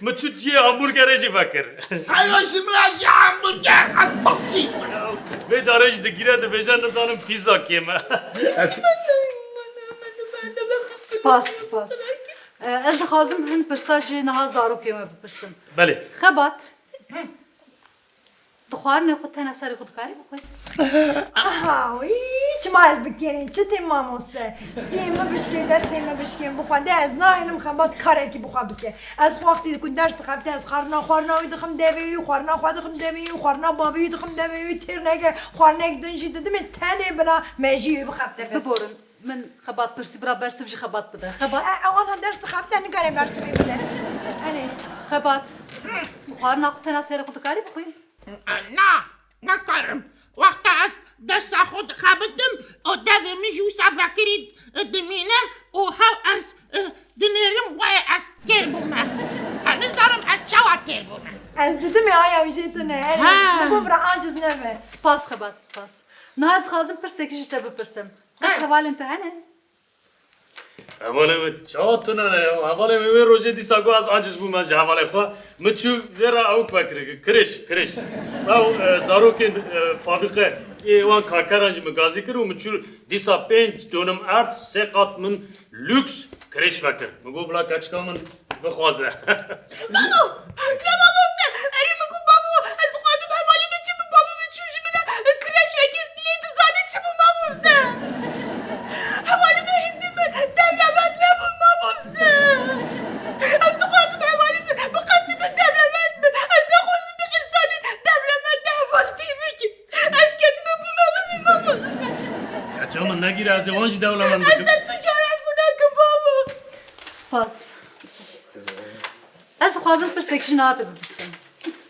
min çû cihê hamburgerê jî vekir. Heya ji min re jî hamburger, ez baxçî. Vê carê jî digire dibêje nizanim pîza kêm e. Ez Spas, spas. E, ez dixwazim hin pirsa ji niha zarokê me bipirsim. Belê. Xebat. Tu xwarinê xwe tena serê xwe dikarî bixwî? Aha, wî, çima ez bikêrî? Çi tê mamoste? Stiyê min bişkê, destê min bişkê, bixwe. De ez nahêlim Xebat karekî bixwe bike. Ez wextî ku ders dixebite, ez xwarina, xwarina wî dixim devê wî, xwarina xwe dixim devê wî, xwarina bavê wî dixim devê wî, têr neke, xwarinek din jî didimê tenê bila mejiyê wî bixebite bes. Biborin. Min Xebat pirsî, bira bersiv ji Xebat bide. Xebat. E, ewan ha ders dixebite, nikare bersivê bide. Erê. Xebat. Xwarina xwe tena serê xwe dikarî bixwî? Na, nikarim. Wexta ez dersa xwe dixebitim û devê min jî wisa vekirî dimîne û hew ez, e, dinêrim wayê ez têr bûme. Ez nizanim ez çawa têr bûme. Ez didimê aya wî jê tune. Erê, Ha. Li bo bira aciz nebe. Spas xebat, spas. Niha ez dixwazim pirsekî ji te bipirsim. Qet Ha. hevalên te hene? Hevalê min çawa tune ne ya? Hevalê min wê rojê dîsa got ez aciz bûme ji hevalê xwe. Min çû vê re ew vekir, kirêş, kirêş. Ew, e, zarokên, e, fabrîqe, ê wan karkeran jî min gazî kir û min çû dîsa pênc dönüm erd, sê qat min lûks kirêş vekir. Min got bila keçika min bixwaze. Babo! Ya mamoste! Erê min got babo, ez dixwazim hevalê min çi bi babo min çû ji min re kirêş vekir, lê dizanî çi bû mamoste? Hevalê min hîn bî min dewlemend nebû mamoste. Ez dixwazim hevalê min bi qesî min dewlemend bin. Ez naxwazim bi însanî dewlemend bi hevaltî bikim. Ez kedime bûme li vî mamoste. Keça min negîre ez ê wan jî dewlemend bikim. Ez te tu cara efû nakim babo. Spas. Spas. Ez dixwazim pirsek ji niha te bipirsim.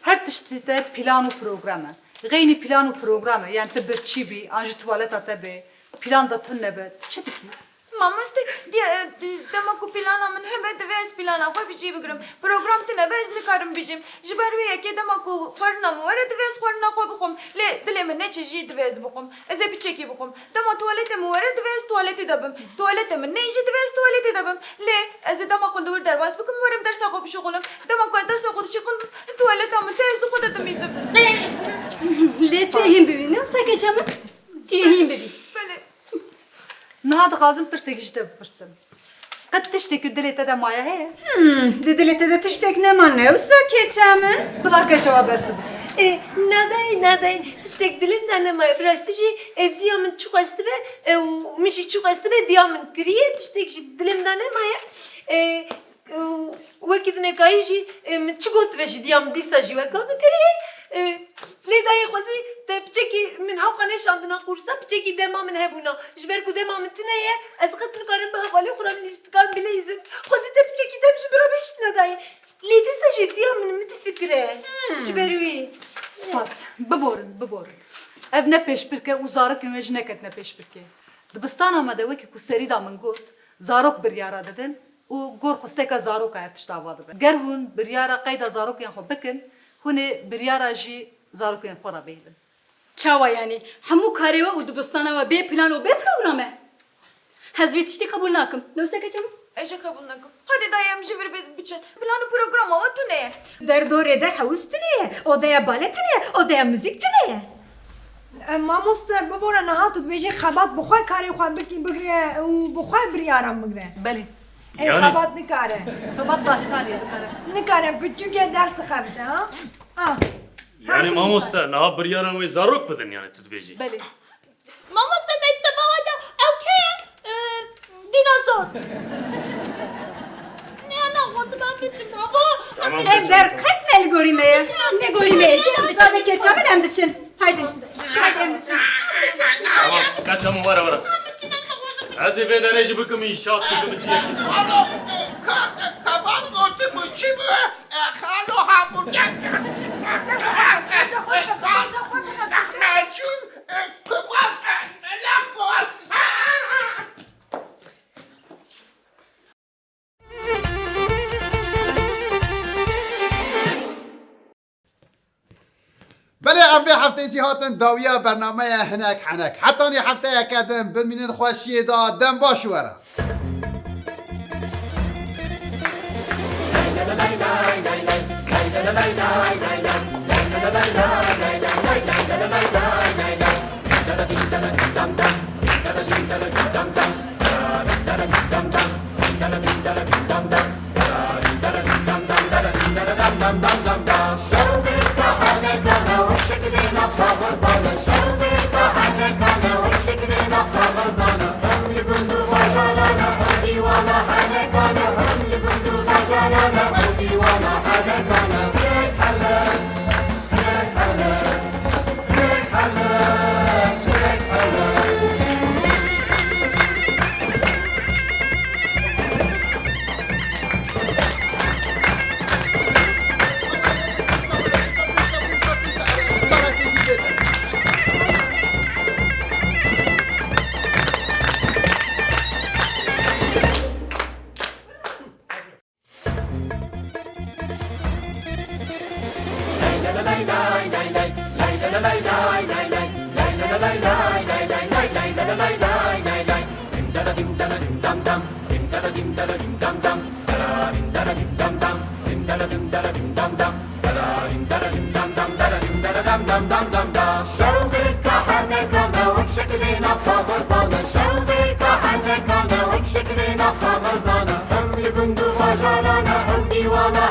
Her tiştî te plan û program e. Xeynî plan û program e. Yani tu birçî bî, an jî tuwaleta te bê, plan de tune be. Tu çi dikî? Mamoste, diye, e, di-, dema ku plana min hebe, divê ez plana xwe bi cî bigirim. Program tune be, ez nikarim bijîm. Ji ber wê yekê dema ku xwarina min were, divê ez xwarina xwe bixwim. Lê dilê min neçe jî divê ez bixwim. Ez ê piçekî bixwim. Dema tuwaletê min were, divê ez tuwaletê de bim. Tuwaletê min neyê jî divê ez tuwaletê de bim. Lê ez ê dema xwe li wir derbas bikim, werim dersa xwe bişuxulim. Dema ku ez dersa xwe dişuxulim, tuwaleta min tê, ez li xwe de dimîzim. Lê tu yê hîn bibî, ne wisa keça min? Tu yê hîn bibî. Belê. Niha dixwazim pirsekî ji te bipirsim. Qet tiştek ku dilê te de maye heye? Hmm, di dilê te de tiştek nema, ne wisa keça min? Bila keça we bersiv bike. E, nadayê, nadayê, tiştek dilim de nemaye. Bi rastî jî, e, diya min çi xwestibe, e, û min jî çi xwestibe diya min kiriye, tiştek jî dilim de nemaye. E, e, û wekî dinekayî jî, e, min çi gotibe jî diya min dîsa jî weka min kiriye. E, lê dayê xwezî te piçekî min hewqa neşandina qûrsa, piçekî dema min hebûna. Ji ber ku dema min tune ye, ez qet nikarim bi hevalê xwe re min lîstikan bileyzim. Xwezî te piçekî dem ji min re bihiştine dayê. Lê dîsa jî diya min min difikire. Hmm. Ji ber wî. Spas. Biborin, biborin. Ev ne pêşbirk e û zarokên wê jî neketine pêşbirkê. Dibistana me de wekî ku serî de min got, zarok biryara didin û gor xwesteka zaroka her tişt ava dibe. Ger hûn biryara qeyda zarokên xwe bikin, hûn ê biryara jî zarokên xwe re bihêlin. Çawa yanî? Hemû karê we û dibistana we bê plan û bê program e? Ez vî tiştî qebûl nakim. Ne wisa keça min? Ez jî qebûl nakim. Hadê dayê em ji vir bi-, biçin. Plan û programa we tune ye. Derdorê de hewz tune ye. Odeya bale tune ye. Odeya muzîk tune ye. E, mamoste, bibore niha tu dibêjî xebat bi xwe karê xwe bik-, bigire û bi xwe biryara bigire. Belê. Ê, yanî xebat nikare. Xebat deh salî ye dikare. Nikare, piçûk e ders dixebite, ha? Ah. Yanî mamoste, niha biryara wê zarok bidin, yanî tu dibêjî. Belê. Mamoste, mekteba we de ew kê ye? E, dînozor. Ne, naxwazim em biçin, baba. Tamam, ev der qet ne li gorî me ye. Ne gorî me ye. Ji em diçin, keça min em diçin. Haydi. Haydi em diçin. Tamam, keça min were, were. Ez ê vê derê jî bikim, înşaat bikim, çi yekî. Alo, e, ka-, e, kebab gotin bû, çi bû? E, xalo hamburger. Dest xwe, dest xwe, dest xwe, dest xwe. Lahmacun. Belê, em vê hefteyê jî hatin dawiya bernameya Hinek Henek. Hetanî hefteyeke din, bimînin xweşiyê de, dem baş were. Şewqê kahenekane wek şekilêna kaxezane, şewqê kahenekane wek şekilêna kaxezane. Em li gund û bajarane ew dîwana